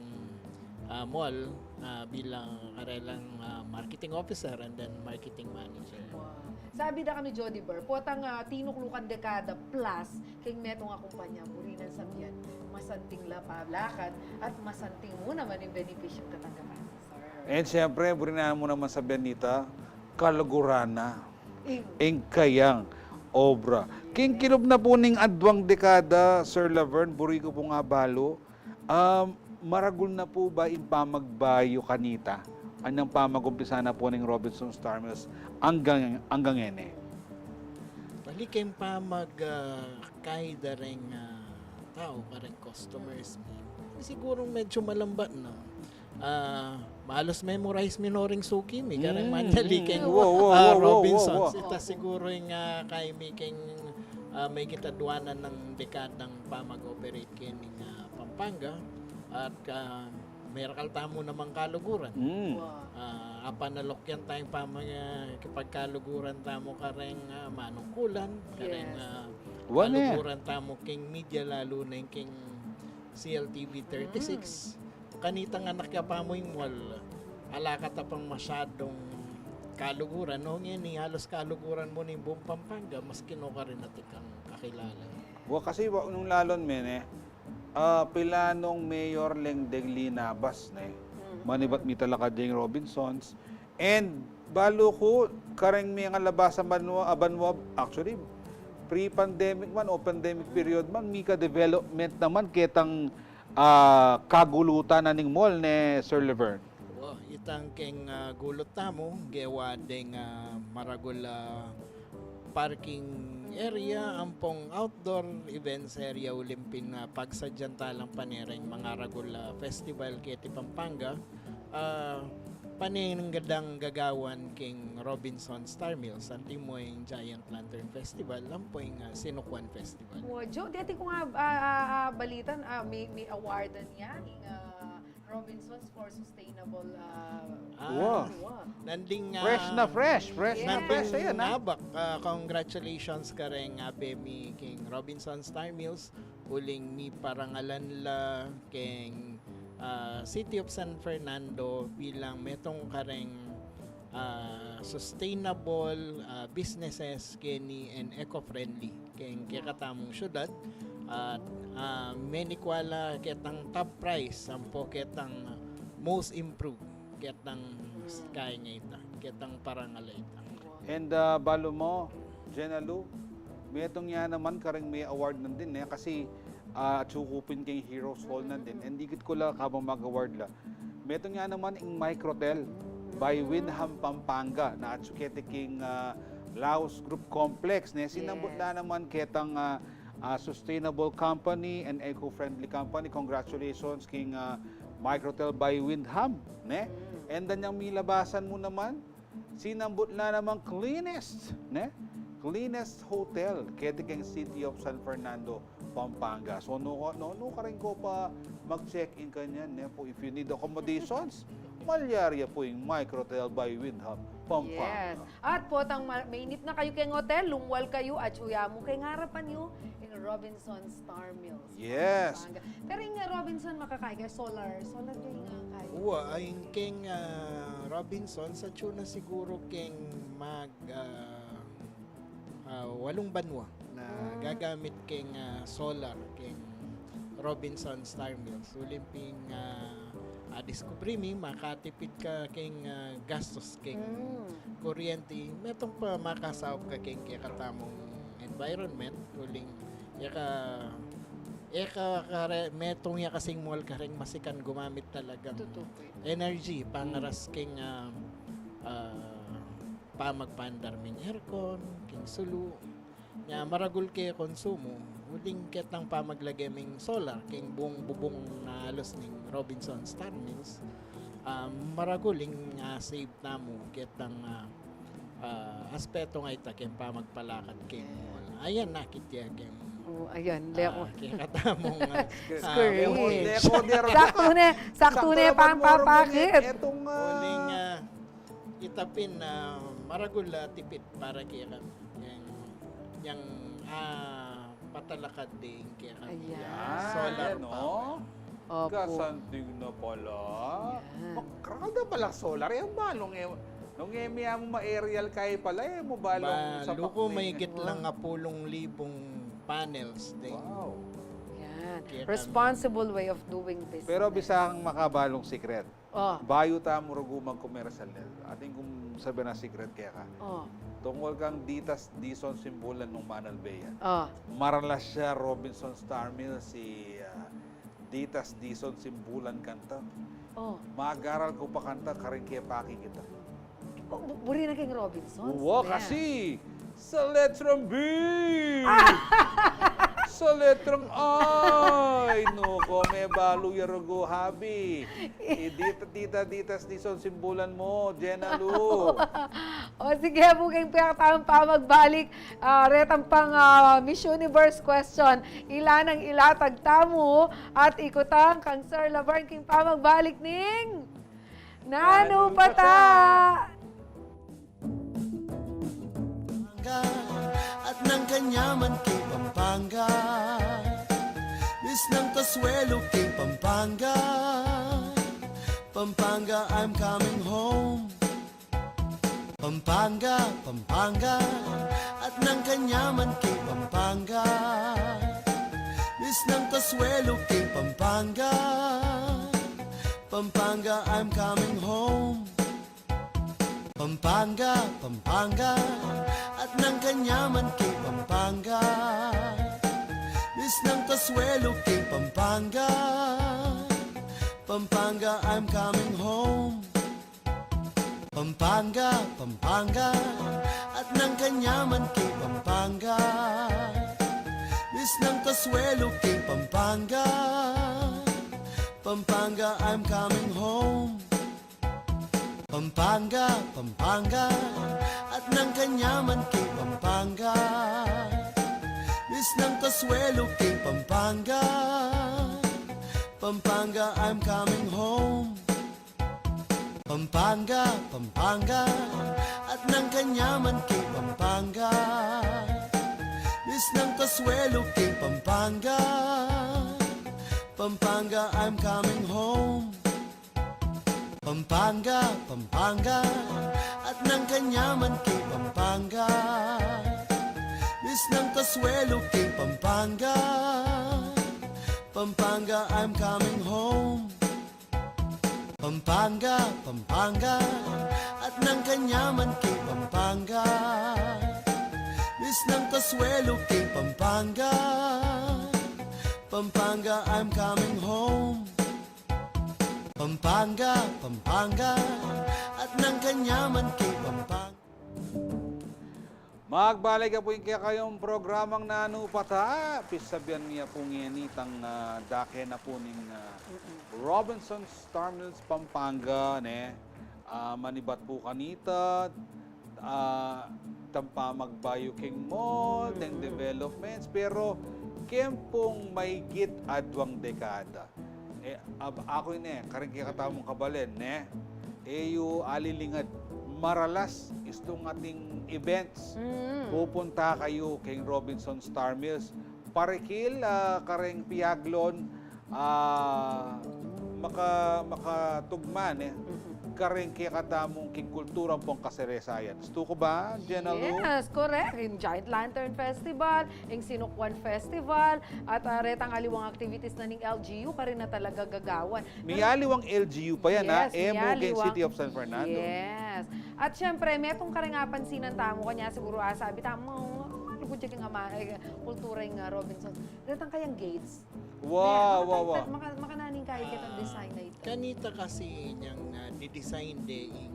a, mall, a, bilang karelang, a, marketing officer and then marketing manager. Wow. Sabi da kami, Jody Burr, potang, a, tinuklukan dekada plus, keng metung a kumpanya, buri nang sabian, masanting la palakad at masanting mu naman ing benepisyung tatanggapan. And siyempre, buri na mu naman sabian nita, kaluguran na ing kayang obra. King kilub na pu ning aduang dekada, Sir Laverne, buri ku pung abalu, um, maragul na pu ba ing pamagbayu kanita? Anyang pamagumpisa na pu ning Robinson Star Mills anggang, anggang ngeni? Balik king pamag, a, kaida reng, a, tau, kareng customers mi. Siguro medyo malambat na. A, mahalos memorize mi no ring suki mi, kareng manyali keng, a, Robinsons. Ita siguro ing, a, kaymi keng, a, Ah, maigit aduanan na dekadang pamag-operate keni king, ah, Pampanga, at, ah, merakal tamu namang kaluguran. Mm. Wow. Ah, apanalukyan tayang pamag-, ah, kipagkaluguran tamu kareng, ah, manungkulan, kareng, yes, ah, wa ne, kaluguran tamu king media, lalu na king C L T V thirty-six. Mm. Kanitang anak ya pa mu ing mall, ala ka ta pang masyadung kaluguran, no? Ngeni, halos kaluguran mu ning buung Pampanga, maski nukarin atin kang kakilala. Wa, kasi wa, nung lalon me ne, ah, pilanung mayor leng deng linabas ne. Mm. Manibat mi talakad deng Robinsons. And balu ku, kareng mengalabasan banua, a banua, actually, pre-pandemic man o pandemic period man, mika development naman ketang, ah, kagulutan na ning mall ne, Sir Laverne. Wa, itang keng, ah, gulut tamu, gewa deng, ah, maragul, ah, parking area, ampong outdoor events area, uling pin, ah, pagsadyan ta lang pane reng mangaragul, ah, festival keti Pampanga, ah, pane ning gadang gagawan king Robinson Star Mills, antimo ing Giant Lantern Festival, ampo ing, ah, Sinukuan Festival. Wa, Jo, deti ku nga, ah, ah, ah, balitan, ah, may, may award na niya, ing, ah, Robinsons for Sustainable, ah, ah, wa, wa. Nanding, fresh na, ah, fresh, fresh na, yes, fresh, ayan, ah. Nabak, ah, congratulations kareng abe mi king Robinson Star Mills, uling miparangalan la keng, ah, City of San Fernando bilang metung kareng, ah, sustainable, ah, businesses keni and eco-friendly keng kekatamung syudad, at, ah, menikwa la ketang top prize, ampo ketang most improved, ketang, mm, kaya nga ita, ketang parangal a ita. And, ah, balu mu, Jenna Lou, metung ya naman kareng me-award nandin, eh, kasi, ah, atsu ku pin keng Heroes Hall nandin, and ikit ku la kabang mag-award la. Metung ya naman ing Microtel by Wyndham Pampanga, na atsu keti king, ah, Laos Group Complex, ne? Sinambut, yes, la naman ketang, ah, ah, sustainable company and eco-friendly company. Congratulations king, ah, Microtel by Wyndham, ne? Mm. And then yang milabasan mu naman, sinambut la namang cleanest, ne? Cleanest hotel keti keng City of San Fernando, Pampanga. So, nu, nu, nukarin ko pa mag-check-in kanyan, ne? Pu, if you need accommodations, malyari ya pu ing Microtel by Wyndham, Pampanga. Yes. At potang ma-, mainit na kayu keng hotel, lumwal kayu, atsu ya mu keng arapan yu ing Robinson Star Mills, yes, Pampanga. Pero ing Robinson, makakaya keng solar, solar kaya ing, ah, kaya? Wa, ay ing keng, ah, Robinson, atsu na siguru keng mag, ah, ah, walung banua na, mm, gagamit keng, ah, solar, keng Robinson Star Mills. Uling pin, ah, ah, diskubri mi, makatipid ka keng, ah, gastus keng, mm, kuryente, metung pa makasaup ka keng kekatamung environment, uling e ka, e ka kare-, metung ya kasing mall kareng masikan gumamit talagang, tutu, energy, mm, pangaras keng, ah, ah, pamagpaandar ming aircon, keng sulu. Nya maragul ke konsumu, uling ketang pamaglage ming solar keng buung bubung na alus ning Robinson Star Mills, ah, maragul ing, ah, save tamu ketang, ah, ah, aspetu nga ita keng pamagpalakad keng mall. Ayan, nakit ya keng, oh, ayan, ah, leko, kekatamung, ah, screen. Ah, leko, leko, der-, saktu ne, saktu ne, saktu ne, pang-, pang-, pakit. Etung, ah, uling, ah, ita pin, ah, maragul a tipid para keka, yang, yang, ah, patalakad ding keka. Ayan. Solar power. Ayan, no? Opo. Kasanting na pala. Ayan. Mak-, karada pala solar. Yan ba? Nung e-, nung e mi amu ma-aerial kaya pala, e mu balung sapak, luku, na maigit lang apulung libung panels ding. Wow. Yan. Kaya kami. Responsible way of doing business. Pero bisa kang makabalung secret. Oh. Bayu tamu rugu magkomersyal, Nel, atin kung sabian a secret keka. Oh. Tungkol kang Ditas Dison Simbulan nung manalbe ya. Oh. Maralas ya Robinson Star Mills, si, ah, Ditas Dison Simbulan kanta. Oh. Magaral ku pa kanta, karin ke pakikit. Oh, bu-, buri na keng Robinson? Wa, kasi sa letrang B. Ah! Sa letrang I. Nuko, me balu ya rugu, habi. Idita, dita, ditas, dison, simbulan mu, Jenna Lu. O sige, bukeng piyakatang pamagbalik, ah, retang pang, ah, Miss Universe question. Ila nang ilatag tamu at ikutang kang Sir Laverne king pamagbalik ning Nanu Pata. Pampanga at nang kanyaman king Pampanga. Miss nang kasuelo king Pampanga. Pampanga, I'm coming home. Pampanga, Pampanga, at nang kanyaman king Pampanga. Miss nang kasuelo king Pampanga. Pampanga, I'm coming home. Pampanga, Pampanga, at nang kanyaman king Pampanga. Miss nang kasuelo king Pampanga. Pampanga, I'm coming home. Pampanga, Pampanga, at nang kanyaman king Pampanga. Miss nang kasuelo king Pampanga. Pampanga, I'm coming home. Pampanga, Pampanga, at nang kanyaman king Pampanga. Miss nang kasuelo king Pampanga. Pampanga, I'm coming home. Pampanga, Pampanga, at nang kanyaman king Pampanga. Miss nang kasuelo king Pampanga. Pampanga, I'm coming home. Pampanga, Pampanga, at nang kanyaman king Pampanga. Miss nang kasuelo king Pampanga. Pampanga, I'm coming home. Pampanga, Pampanga, at nang kanyaman king Pampanga. Miss nang kasuelo king Pampanga. Pampanga, I'm coming home. Pampanga, Pampanga, at nang kanyaman king Pampanga. Magbalik ya pu ing kekayung programang Nanu Pata. Pisabian mi ya pu ngeni itang, ah, dake na pu ning, ah, Robinson Star Mills Pampanga, ne? Ah, manibat pu kanita, ah, itang pamagbayu king mall, deng developments, pero keng pung maigit aduang dekada. E, ab-, aku ini, karing kekatamung kabalen, ne? E yu alilingad, maralas istung ating events. Mm. Pupunta kayu keng Robinson Star Mills. Parikil, ah, karing piaglon, ah, maka-, makatugma, ne? Mm-mm. Karing kekatamung king kultura ampong kasaysayan. Stu ku ba, Jenna Lu? Yes, correct. Ing Giant Lantern Festival, ing Sinukwan Festival, at, ah, retang aliwang activities na ning L G U, karin na talaga gagawan. May aliwang L G U pa yan, ha? Yes, may aliwang. E mu keng City of San Fernando. Yes. At syempre, metung karing apansinan tamu kanya, siguru asabi tamu, malugud ya king ama-, eh, kultura ing, ah, Robinson. Retang kayang gates. Wow, wow, wow. Maka-, makananu ing kaybat ketang design na ita? Kanita kasi inyang, ah, didesign de ing,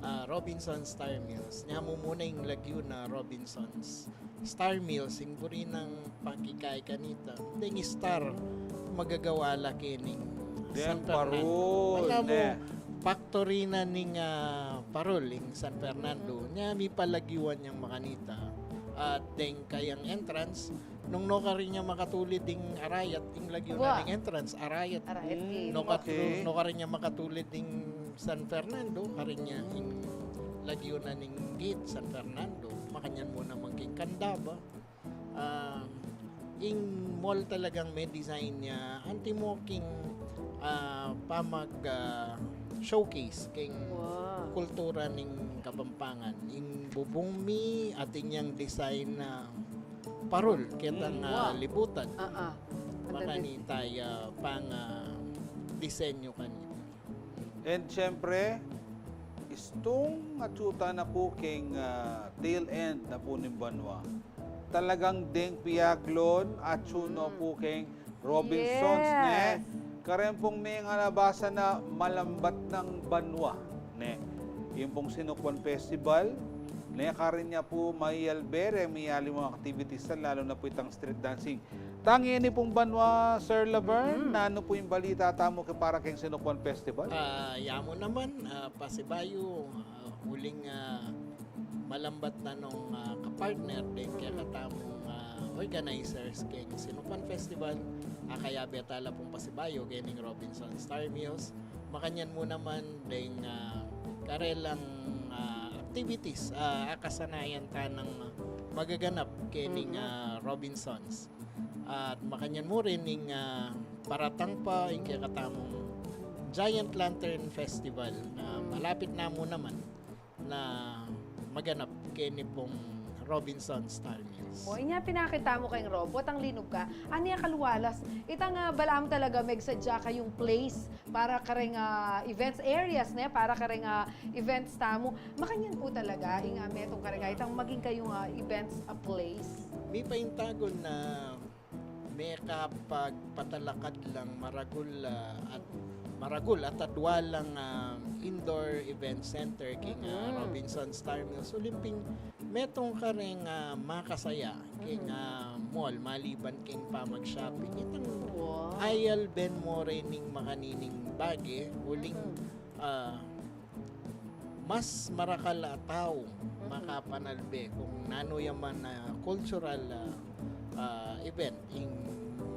ah, Robinson Star Mills. Nya mumuna ing lagyu na Robinson's Star Mills, ing buri nang pakikay kanita. Deng star, magagawa la kening San Fernando. Deng parul, ne? Factory na ning, ah, parul, ing San Fernando. Nya mipalagyuan yang makanita. At deng kayang entrance, nung nukarin ya makatulid ing arayat, ing lagyu na ning entrance, arayat. Arayat gate. Nukat-, okay. Nukarin ya makatulid ing San Fernando, karin ya ing lagyu na ning gate, San Fernando. Makanyan mu naman king Candaba. Ah, ing mall talagang me-design ya, antimo king, ah, pamag, ah, showcase king kultura ning Kapampangan. Ing bubung mi, atin yang design na parul, ketang, ah, libutan. Ah, ah. Makanita ya pang, ah, disenyu kanita. And syempre, istung atsu ta na pu keng, ah, tail end na pu ning banua. Talagang deng piaglon, atsu na pu keng Robinsons, ne? Yes. Karen pung mengalabasan na malambat nang banua, ne? Ing pung Sinukwan Festival, ne? Karin ya pu mayalbe reng miyaliwang activities na, lalu na pu itang street dancing. Tang ini pung banwa, Sir Laverne, mm-hmm, nanu pu ing balita tamu ke para keng Sinukuan Festival? Ah, yamu naman, ah, pasibayu, ah, uling, ah, malambat na nung, ah, kapartner deng, mm-hmm, kekatamung, ah, organizers keng Sinukuan Festival, ah, kayabe tala pung pasibayu kening Robinson Star Mills, makanyan mu naman deng, ah, karelang, ah, activities, ah, akasanayan ta nang magaganap kening, mm-hmm, ah, Robinsons. At makanyan mu rin ing, ah, paratang pa ing kekatamung Giant Lantern Festival na, mm, malapit na mu naman na maganap keni pung Robinson Star Mills. O, inya pinakita mu keng robot, ang linub ka. Anya kaluwalas, itang, ah, balamu talaga megsadya kayung place para kareng, ah, events areas, ne? Para kareng, ah, events tamu. Makanyan pu talaga, ing, ah, metung kareng, ah, itang maging kayung, ah, events, ah, place. Mipaintagun na mekapagpatalakad lang maragul, ah, at maragul at adwa lang, ah, indoor event center king, ah, mm-hmm, Robinson Star Mills. Uling pin metung kareng, ah, makasaya king, mm-hmm, ah, mall, maliban king pamag-shopping. Itang, wow, ayalben mu rin ing makanining bage, uling, mm-hmm, ah, mas marakal a tau, mm-mm, makapanalbe kung nanu ya man a cultural, ah, ah, event ing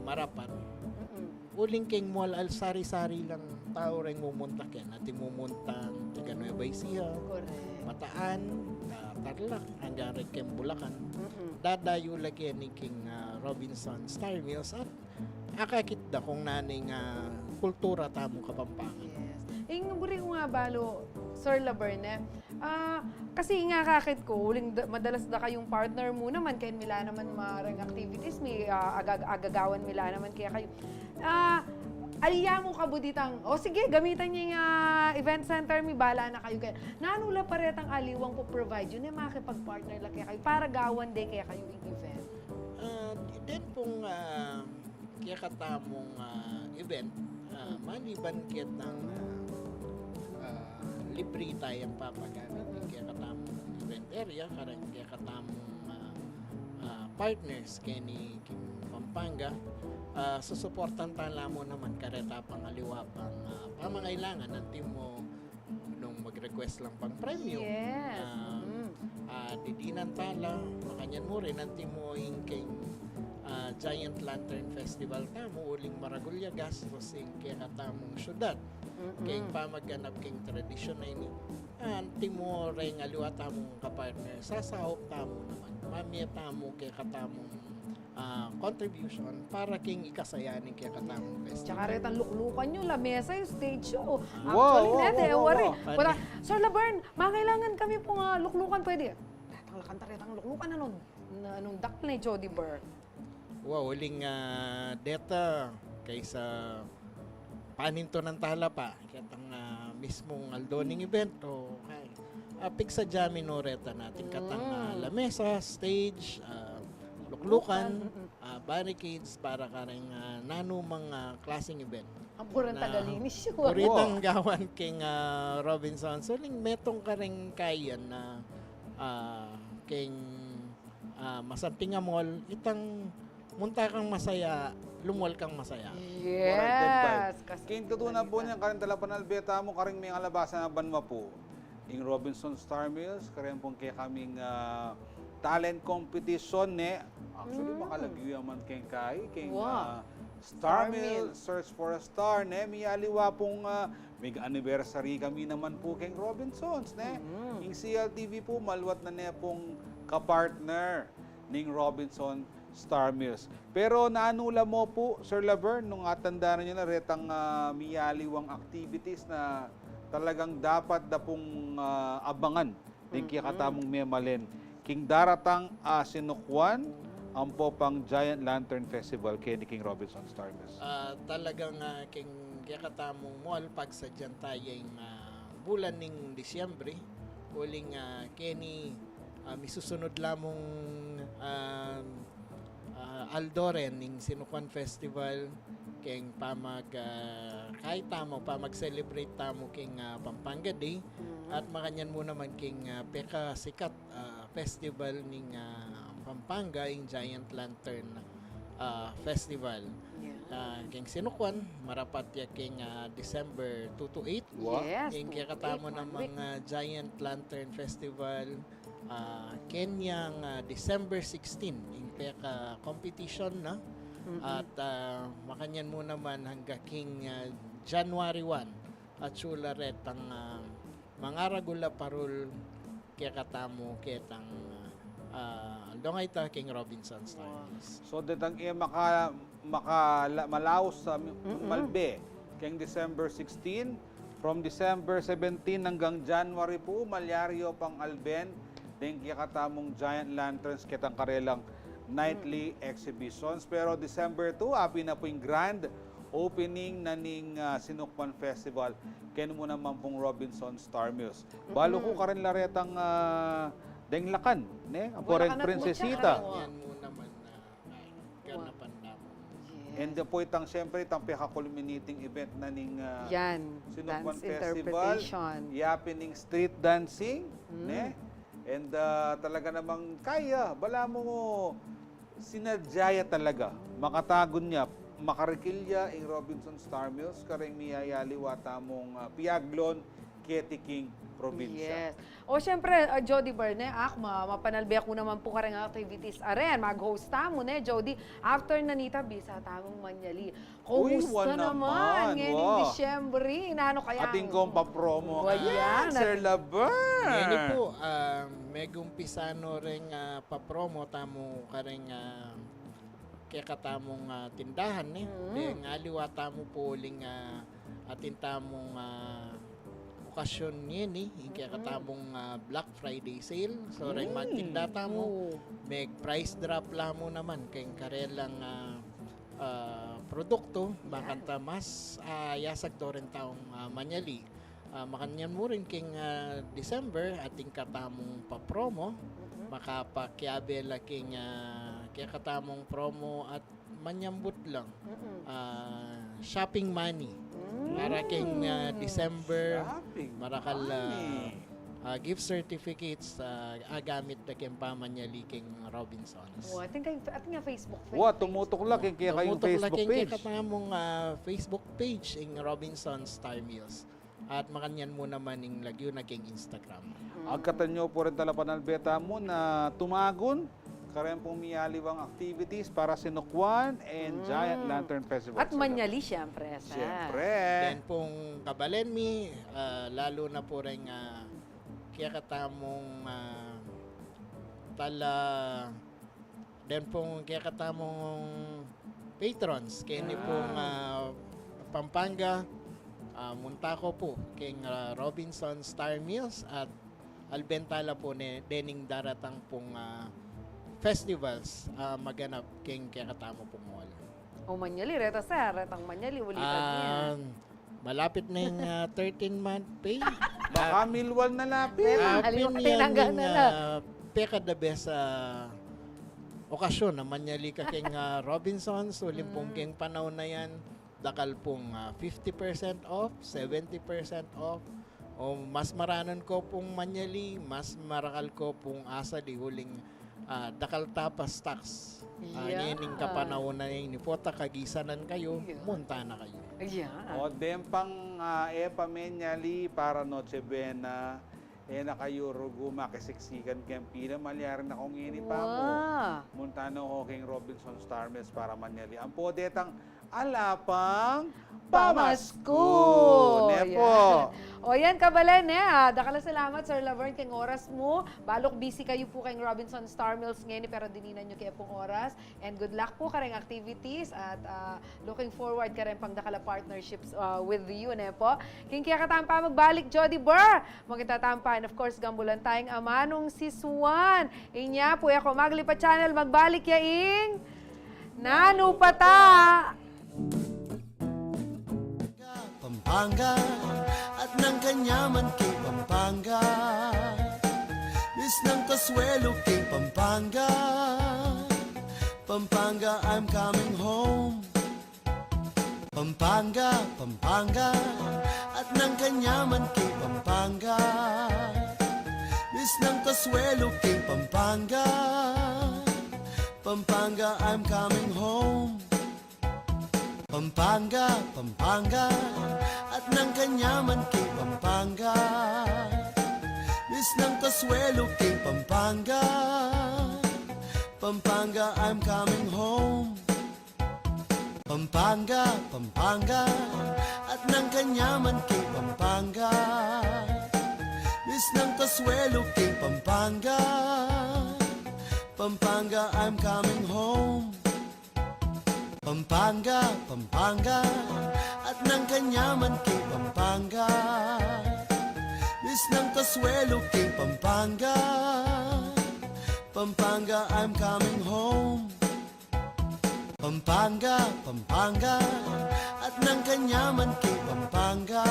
marapat. Mm-mm. Uling keng mall, al sari-sari lang tau reng mumunta ken. Atin mumunta taga Nueva Ecija, correct, Bataan, ah, Tarlac, anggang reng keng Bulacan. Mm-mm. Dadayu la keni keng, ah, Robinson Star Mills at akakit da kung nanu ing, ah, kultura tamung Kapampangan. Yes. Ing buri ku nga balu, Sir Laverne, ah, kasi ing akakit ku, uling da-, madalas da kayung partner mu naman, ken mila naman mareng activities, mi, ah, agag-, agagawan mila naman kekayu. Ah, alya mu kabud itang, "O sige, gamitan ye ing, ah, event center mi, bala na kayu." Kaya, nanu la pa retang aliwang pu-provide yu ne makipag-partner la kekayu para gawan de kekayu ing event? Ah, den pung, ah, kekatamung, ah, event, ah, maliban ketang, ah, ah, libre tayang papagamit ing kekatamung event area, kareng kekatamung, ah, ah, partners keni king Pampanga, ah, susuportan tala mu naman kareta pang aliwa pang, ah, pamangailangan, antimo nung mag-request lang pang premyo. Yes. Ah, mm. Ah, didinan tala, makanyan mu rin, antimo ing keng, ah, Giant Lantern Festival tamu, uling maragul ya gastus ing kekatamung syudad. Mm-mm. Keng pamaganap keng tradisyun a ini, antimo reng aliwa tamung kapartner, sasaup tamu naman. Mamie tamu kekatamung ah, contribution para king ikasaya ning kekatamung festival. Tsaka retang luklukan yu, lamesa yu, stage show. Ah. Wow, actually, wow, ne, wow, de, wow, wari. Wow. Wala, Sir Laverne, mangailangan kami pung, ah, luklukan, pwede? Retang lakanta, retang luklukan, anung, na, anung dakal ne, Jody Burr? Wow, uling, ah, deta, kaysa panintunan tala pa, ketang, ah, mismung aldo ning event, o, ay, ah, pigsadya mi no reta natin, ketang, ah, lamesa, stage, ah, luklukan, mm-mm, ah, barricades para kareng, ah, nanu mang, ah, klaseng event. Ang purang na tagalinis yun. Puritang gawan keng, ah, Robinson. So, uling metung kareng kayan na, ah, keng, ah, masanting a mall, itang munta kang masaya, lumol kang masaya. Yes. Keng tutu na pu niyan, kareng talapanalbe tamu, kareng mengalabasan a banwa pu. Ing Robinson Star Mills, kareng pung kekaming, ah, talent competition, ne? Actually, mm, makalagyu ya man kekay, keng, wow, ah, Star Mills, Search for a Star, ne? Mialiwa pung, ah, mig-anniversary kami naman pu keng Robinsons, ne? Mm. Ing C L T V pu, maluat na ne pung kapartner ning Robinson Star Mills. Pero nanu la mu pu, Sir Laverne, nung atandanan yu na retang, ah, mialiwang activities na talagang dapat da pung, ah, abangan ding, mm-mm, kekatamung memalen king daratang a Sinukuan ampo pang Giant Lantern Festival keni king Robinson Star Mills? Ah, talagang, ah, king kekatamung mall, pagsadyan taya ing, ah, bulan ning Disyembre, uling, ah, keni, ah, misusunud la mung, ah, ah, aldo ren ning Sinukuan Festival, keng pamag, ah, kay tamu, pamag-celebrate tamu keng, ah, Pampanga Day, mm, at makanyan mu naman keng, ah, pekasikat, ah, festival ning, ah, Pampanga, ing Giant Lantern ah, Festival. Yeah. Ah, keng Sinukwan, marapat ya keng, ah, December two to eight. Wow. Yes, keng two to kekatamu eight, one namang, week. Ah, Giant Lantern Festival, ah, kenyang, ah, December sixteen, ing peka-competition na. Mm-mm. At, ah, makanyan mu naman hangga king, ah, January one. At sula retang, ah, mangaragul a parul kekatamu ketang, ah, aldong a ita keng Robinson Star Wow. Mills. So, detang e maka-, makala-, malaus a mi-, Mm-mm. malbe keng December sixteen, from December seventeen hanggang January pu, malyari yu pang alben deng kekatamung Giant Lanterns ketang karelang nightly Mm. exhibitions. Pero December two, apin na pu ing grand opening na ning, ah, Sinukwan Festival, keni mu naman pung Robinson Star Mills. Balu ku Mm-mm. karin la retang, ah, deng lakan, ne? Ampo Wala reng ka na Princesita. Yan mu naman na, ah, Wow. ganapan namu. Yes. And then pu itang, siyempre, itang peka-culminating event na ning, ah, Yan, Sinukwan dance Festival. interpretation. Yapin ing street dancing, Mm. ne? And, ah, talaga namang kaya, balamu sinadya ya talaga. Makatagun ya, makarikil ya ing Robinson Star Mills kareng miyayaliwa tamung, ah, piaglon keti king probinsya. Yes. O, siyempre, ah, Jody Bar, ne, ak, ma-, mapanalbe ku naman pu kareng activities a ren, mag-host tamu, ne, Jody, after na nita, bisa tamung manyali. Uy, Kumusta wa naman naman, ngeni wa. Disyembre? Nanu kaya Atin kung papromo. Wa Ayan, yan, Sir atin Labar. Ngeni pu, ah, megumpisa no reng, ah, papromo tamu kareng, ah, kekatamung, ah, tindahan, ne? Mm. Deng aliwa tamu pu uling, ah, atin tamung, ah, okasyon ngeni, ing Mm. kekatamung, ah, Black Friday sale. So, reng Mm. magtinda tamu, Oo. meg-price drop la mu naman keng karelang, ah, ah, produktu, Yeah. bakanta mas, ah, yasagto reng taung, ah, manyali. Ah, makanyan mu rin keng, ah, December, atin katamung papromo, Mm-mm. makapakiabe la keng, ah, kekatamung promo at manyambut lang, Mm-mm. ah, shopping money. Mm. Para keng, ah, December, Shopping marakal, ah, money. ah, gift certificates, ah, agamit da keng pamanyali keng Robinsons. Oh, atin kay, atin kaya Facebook Wa, page. Tumutuk la keng kekayung Tumutuk la Facebook keng page. kekatamung, ah, Facebook page, ing Robinsons Star Mills. At makanyan mu naman ing lagyu na keng Instagram. Mm. Agkatan yu pu rin talapanalbe tamu na tumagun kareng pung miyaliwang activities para Sinukwan and Mm. Giant Lantern Festival. At manyali, siyempre, sa Siyempre. Then pung kabalen mi, ah, lalu na pu reng, ah, kekatamung, ah, tala, then pung kekatamung patrons, keni pung, Ah. ah, Pampanga, ah, munta ko pu keng, ah, Robinson Star Mills at alben tala pu ne, dening daratang pung, ah, festivals, ah, maganap keng kekatamu pung mall. O, manyali, reta sa, retang manyali, ulitan niya. Ah, malapit na ing, ah, thirteen month pay. Baka milwal na lapit. Reta, Ah, aliwak pin yan tinanggal ing, na la. ah, peka the best, ah, okasyon na manyali ka keng, ah, Robinsons, uling pung Mm. keng panaun a yan, dakal pung, ah, fifty percent off, seventy percent off, o mas maranan ko pung manyali, mas marakal ko pung asali, uling, ah, dakal ta pa stocks. Ah, Yeah. ngening kapanaun a ini, pota kagisanan kayu, Yeah. munta na kayu. Yeah. O, den pang, ah, e pa menyali para Noche Buena, e na kayu rugu makisiksikan keng pila, malyari na ko ngeni pa mu. Wa. Munta na ko keng Robinson Star Mills para manyali. Ampo detang ala pang Pamasku. Pamasku. Ne pu. Yan. O yan, kabalen, ne? Ah, dakal a salamat, Sir Laverne, keng oras mu. Balu ku busy kayu pu keng Robinson Star Mills ngeni, pero dininan yu ke pung oras. And good luck pu kareng activities at, ah, looking forward kareng pang dakal a partnerships, ah, with you, ne pu? King kekatamung pamagbalik, Jody Burr, makita tamu pa, and of course, gambulan tayung amanung si Swan. Inya pu, e ko maglipat channel, magbalik ya ing Nanu pa ta? Pampanga, at nang kanyaman keng Pampanga. Miss nang kasuelo keng Pampanga. Pampanga, I'm coming home. Pampanga, Pampanga, at nang kanyaman keng Pampanga. Miss nang kasuelo keng Pampanga. Pampanga, I'm coming home. Pampanga, Pampanga, at nang kanyaman king Pampanga. Miss ng kasuelo king Pampanga. Pampanga, I'm coming home. Pampanga, Pampanga, at nang kanyaman king Pampanga. Miss ng kasuelo king Pampanga. Pampanga, I'm coming home. Pampanga, Pampanga, at nang kanyaman king Pampanga. Miss ng kasuelo king Pampanga. Pampanga, I'm coming home. Pampanga, Pampanga, at nang kanyaman king Pampanga.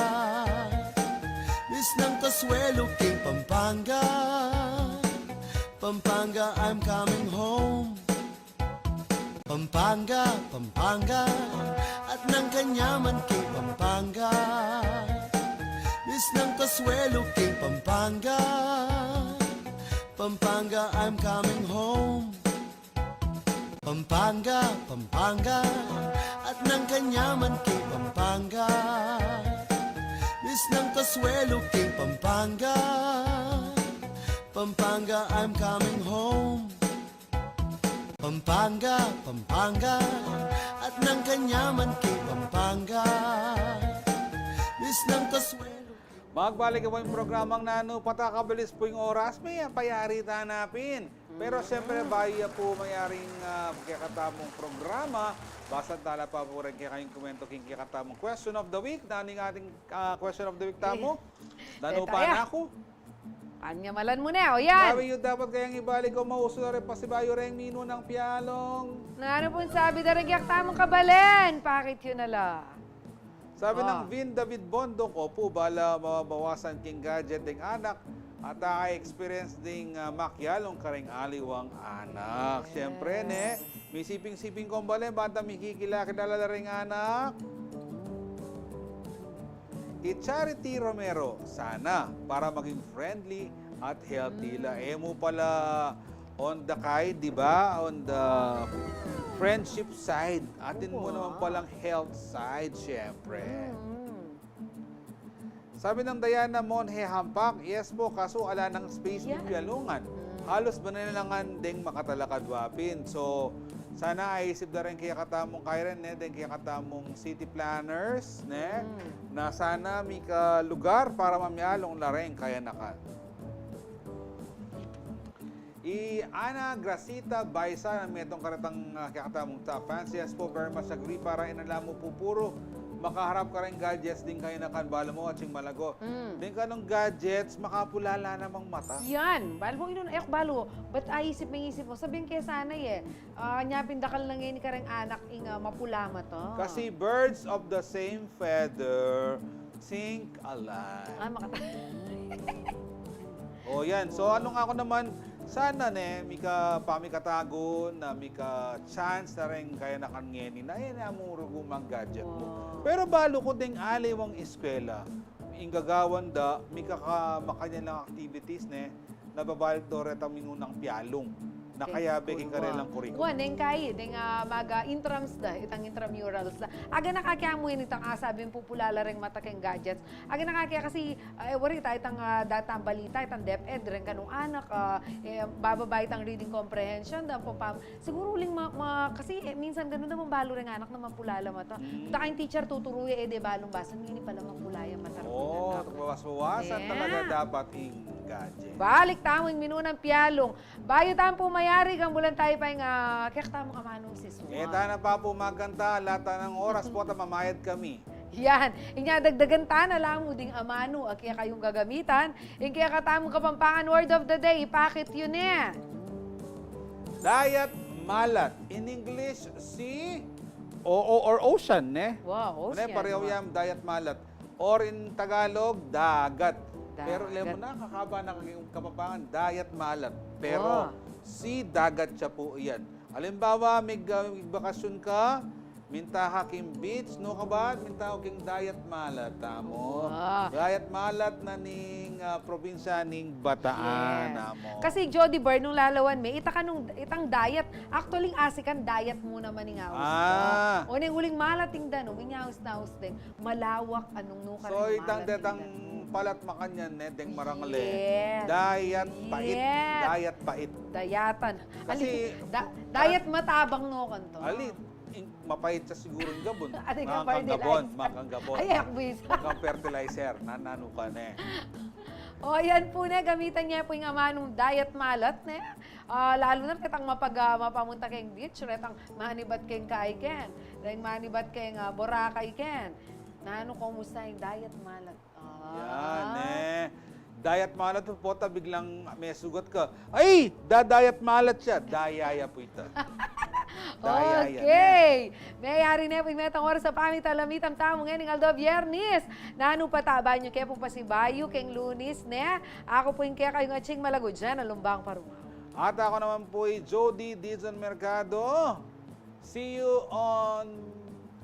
Miss ng kasuelo king Pampanga. Pampanga, I'm coming home. Pampanga, Pampanga, at nang kanyaman king Pampanga. Miss ng kasuelo king Pampanga. Pampanga, I'm coming home. Pampanga, Pampanga, at nang kanyaman king Pampanga. Miss ng kasuelo king Pampanga. Pampanga, I'm coming home. Pampanga, Pampanga, at nang kanyaman king Pampanga. Miss ng kasuelo. Magbalik pu ing programang Nanu Pata, kabilis pu ing oras, me, payari tana pin. Pero siyempre, bayu ya pu mayaring, ah, kekatamung programa, basahan tala pa pu reng kekayung komento king kekatamung question of the week. Nanu ing ating, ah, question of the week tamu? Nanu pa, anak ku? Anyamalan mu ne, o yan. Bayu yu dapat kayang ibalik o mausu la reng pasibayu reng minunang pialong? Nanu pung sabi da reng kekatamung kabalen? Pakit yu na la. Sabi nang Vin David Bondok, opu, bala mabawasan king gadget deng anak, at aka-experience ding, ah, makialong kareng aliwang anak. Siyempre, ne, misiping-siping kung bale, banta mikikilala la reng anak. I Charity Romero, sana, para maging friendly at healthy la. E mu pala on the kay, di ba? On the friendship side. Atin mu naman palang health side, syempre. Sabi nang Diana Monje Hampak, yes po, kasu ala nang space king pialungan. Halos bane na la ngan deng makatalakad wa pin. So, sana aisip da reng kekatamung Karen, ne, deng kekatamung city planners, ne, na sana mika lugar para mamialong la reng kayanakan. I Ana Gracita Baisa, na metung karetang, ah, kekatamung top fans. Yes po, very much agree. Para e na la mu pu puru makaharap kareng gadgets ding kayanakan, balu mu ating malago. Deng kanung gadgets, makapula la namang mata. Yan, balu mu inun, e ku balu, ba't aisip mu, isip mu? Sabian ke sana e, ah, nya pin dakal na ngeni kareng anak ing, ah, mapula mata. Kasi birds of the same feather think alike. Ah, makata- O, yan. So, anu nga ku naman, sana ne, mika pamikatagun, na mika chance na reng kayanakan ngeni, na yan, amu rugu mang gadget mu. Pero balu ku deng aliwang eskwela, ing gagawan da, mika ka-, makanyan lang activities, ne, na babalik do retang minunang pialung. Na kayabe king karelang curriculum. Wa, neng kai, deng, ah, maga intrams da, itang intramurals da. Aga na kakiamu yan itang, ah, sabing pupula la reng mata keng gadgets. Aga na kaki kasi, ah, e, wari ta itang, ah, datang balita, itang DepEd, reng kanung anak, ah, e, bababa itang reading comprehension, da, pam-, siguro uling ma-, ma-, kasi, e, minsan ganun naman balu reng anak na mapula la mata. Deng teacher tuturu ya, e, de balung basa, ini pala mapula ya mata. O, bawas-bawasan talaga dapat ing gadget. Balik tamu ing minunang pialung. Bayu tamu pu mayari, kang bulan tayu pa ing, ah, kekatamung amanung si Suan. E, tana pa pu magkanta, ala tanang oras pu at mamayad kami. Yan. Inya dagdagan ta na la mu ding amanu a kekayung gagamitan. Ing kekatamung Kapampangan word of the day, ipakit yu ne. Dayat malat. In English, sea o, o, or ocean, ne? Wow, ocean. Pareho yan, dayat malat. Or in Tagalog, dagat. Pero alam mu na, kakaba na king Kapampangan, dayat malat. Pero sea, dagat ya pu yan. Alimbawa, mig-, ah, migbakasyon ka, Minta ka king beach, nu ka ba? Minta ka king Dayat Malat, amu. Ah. Dayat Malat na ning, ah, probinsya ning Bataan, yes, amu. Kasi Jody Bird, nung lalawan me, ita ka nung, itang dayat, actually, asikan dayat mu naman ing aus. Ah. O, neng uling malat ing danum, inyawis na aus deng malawak, anung nu ka. So, ring itang malat ing detang danum. Palat makanyan, ne, deng marangle. Yes. Dayat pait, yes, dayat pait. Dayatan. Kasi, ali, da-, dayat matabang, no, kanto. Ali, ing-, mapait sa siguro ing gabun. Ating fertilizer. Makang gabun, makang gabun. Ay, akbis. Makang fertilizer, nananu ka, ne. O, yan pu, ne, gamitan ye pu ing amanung Dayat Malat, ne. Ah, lalu na retang mapag-, ah, mapamunta keng beach, retang manibat keng kaiken, reng manibat keng, ah, Boracay ken. Nanu, kumusta ing Dayat Malat? Ah. Yan, eh. Dayat Malat pu, pota biglang mesugat ka. Ay! Dadayat Malat ya. Daya ya pu ita. Daya ya, ne. Okay. Meyari ne pu ing metang oras a pamitalamitan tamu ngening aldo Biyernes. Nanu pa, taban yu ke pung pasibayu keng Lunes, ne? Aku pu ing kekayung atsing malagu, Jenna Lumbang Paruma. At aku naman pu i Jody Dizon Mercado. See you on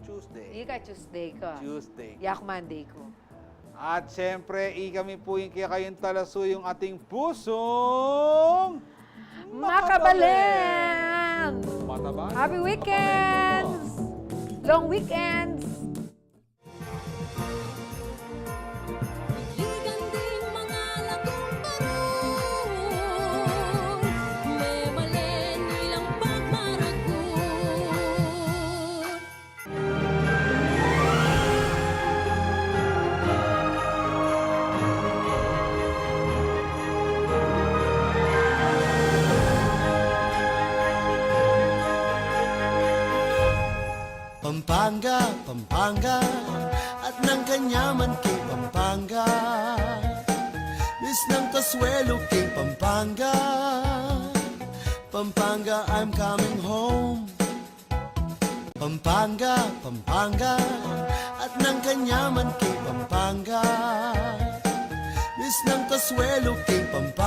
Tuesday. Ika Tuesday ka. Tuesday. Yak Monday ku. At siyempre, ikami pu ing kekayung talasuyung ating pusung makabalin. Makabalin! Mataban. Happy weekends! Long weekends! Ligan ding mga lagumparo, memalen ilang pagmaragut. Pampanga, Pampanga, at nang kanyaman king Pampanga. Miss ng kasuelo king Pampanga. Pampanga, I'm coming home. Pampanga, Pampanga, at nang kanyaman king Pampanga. Miss ng kasuelo king Pampanga.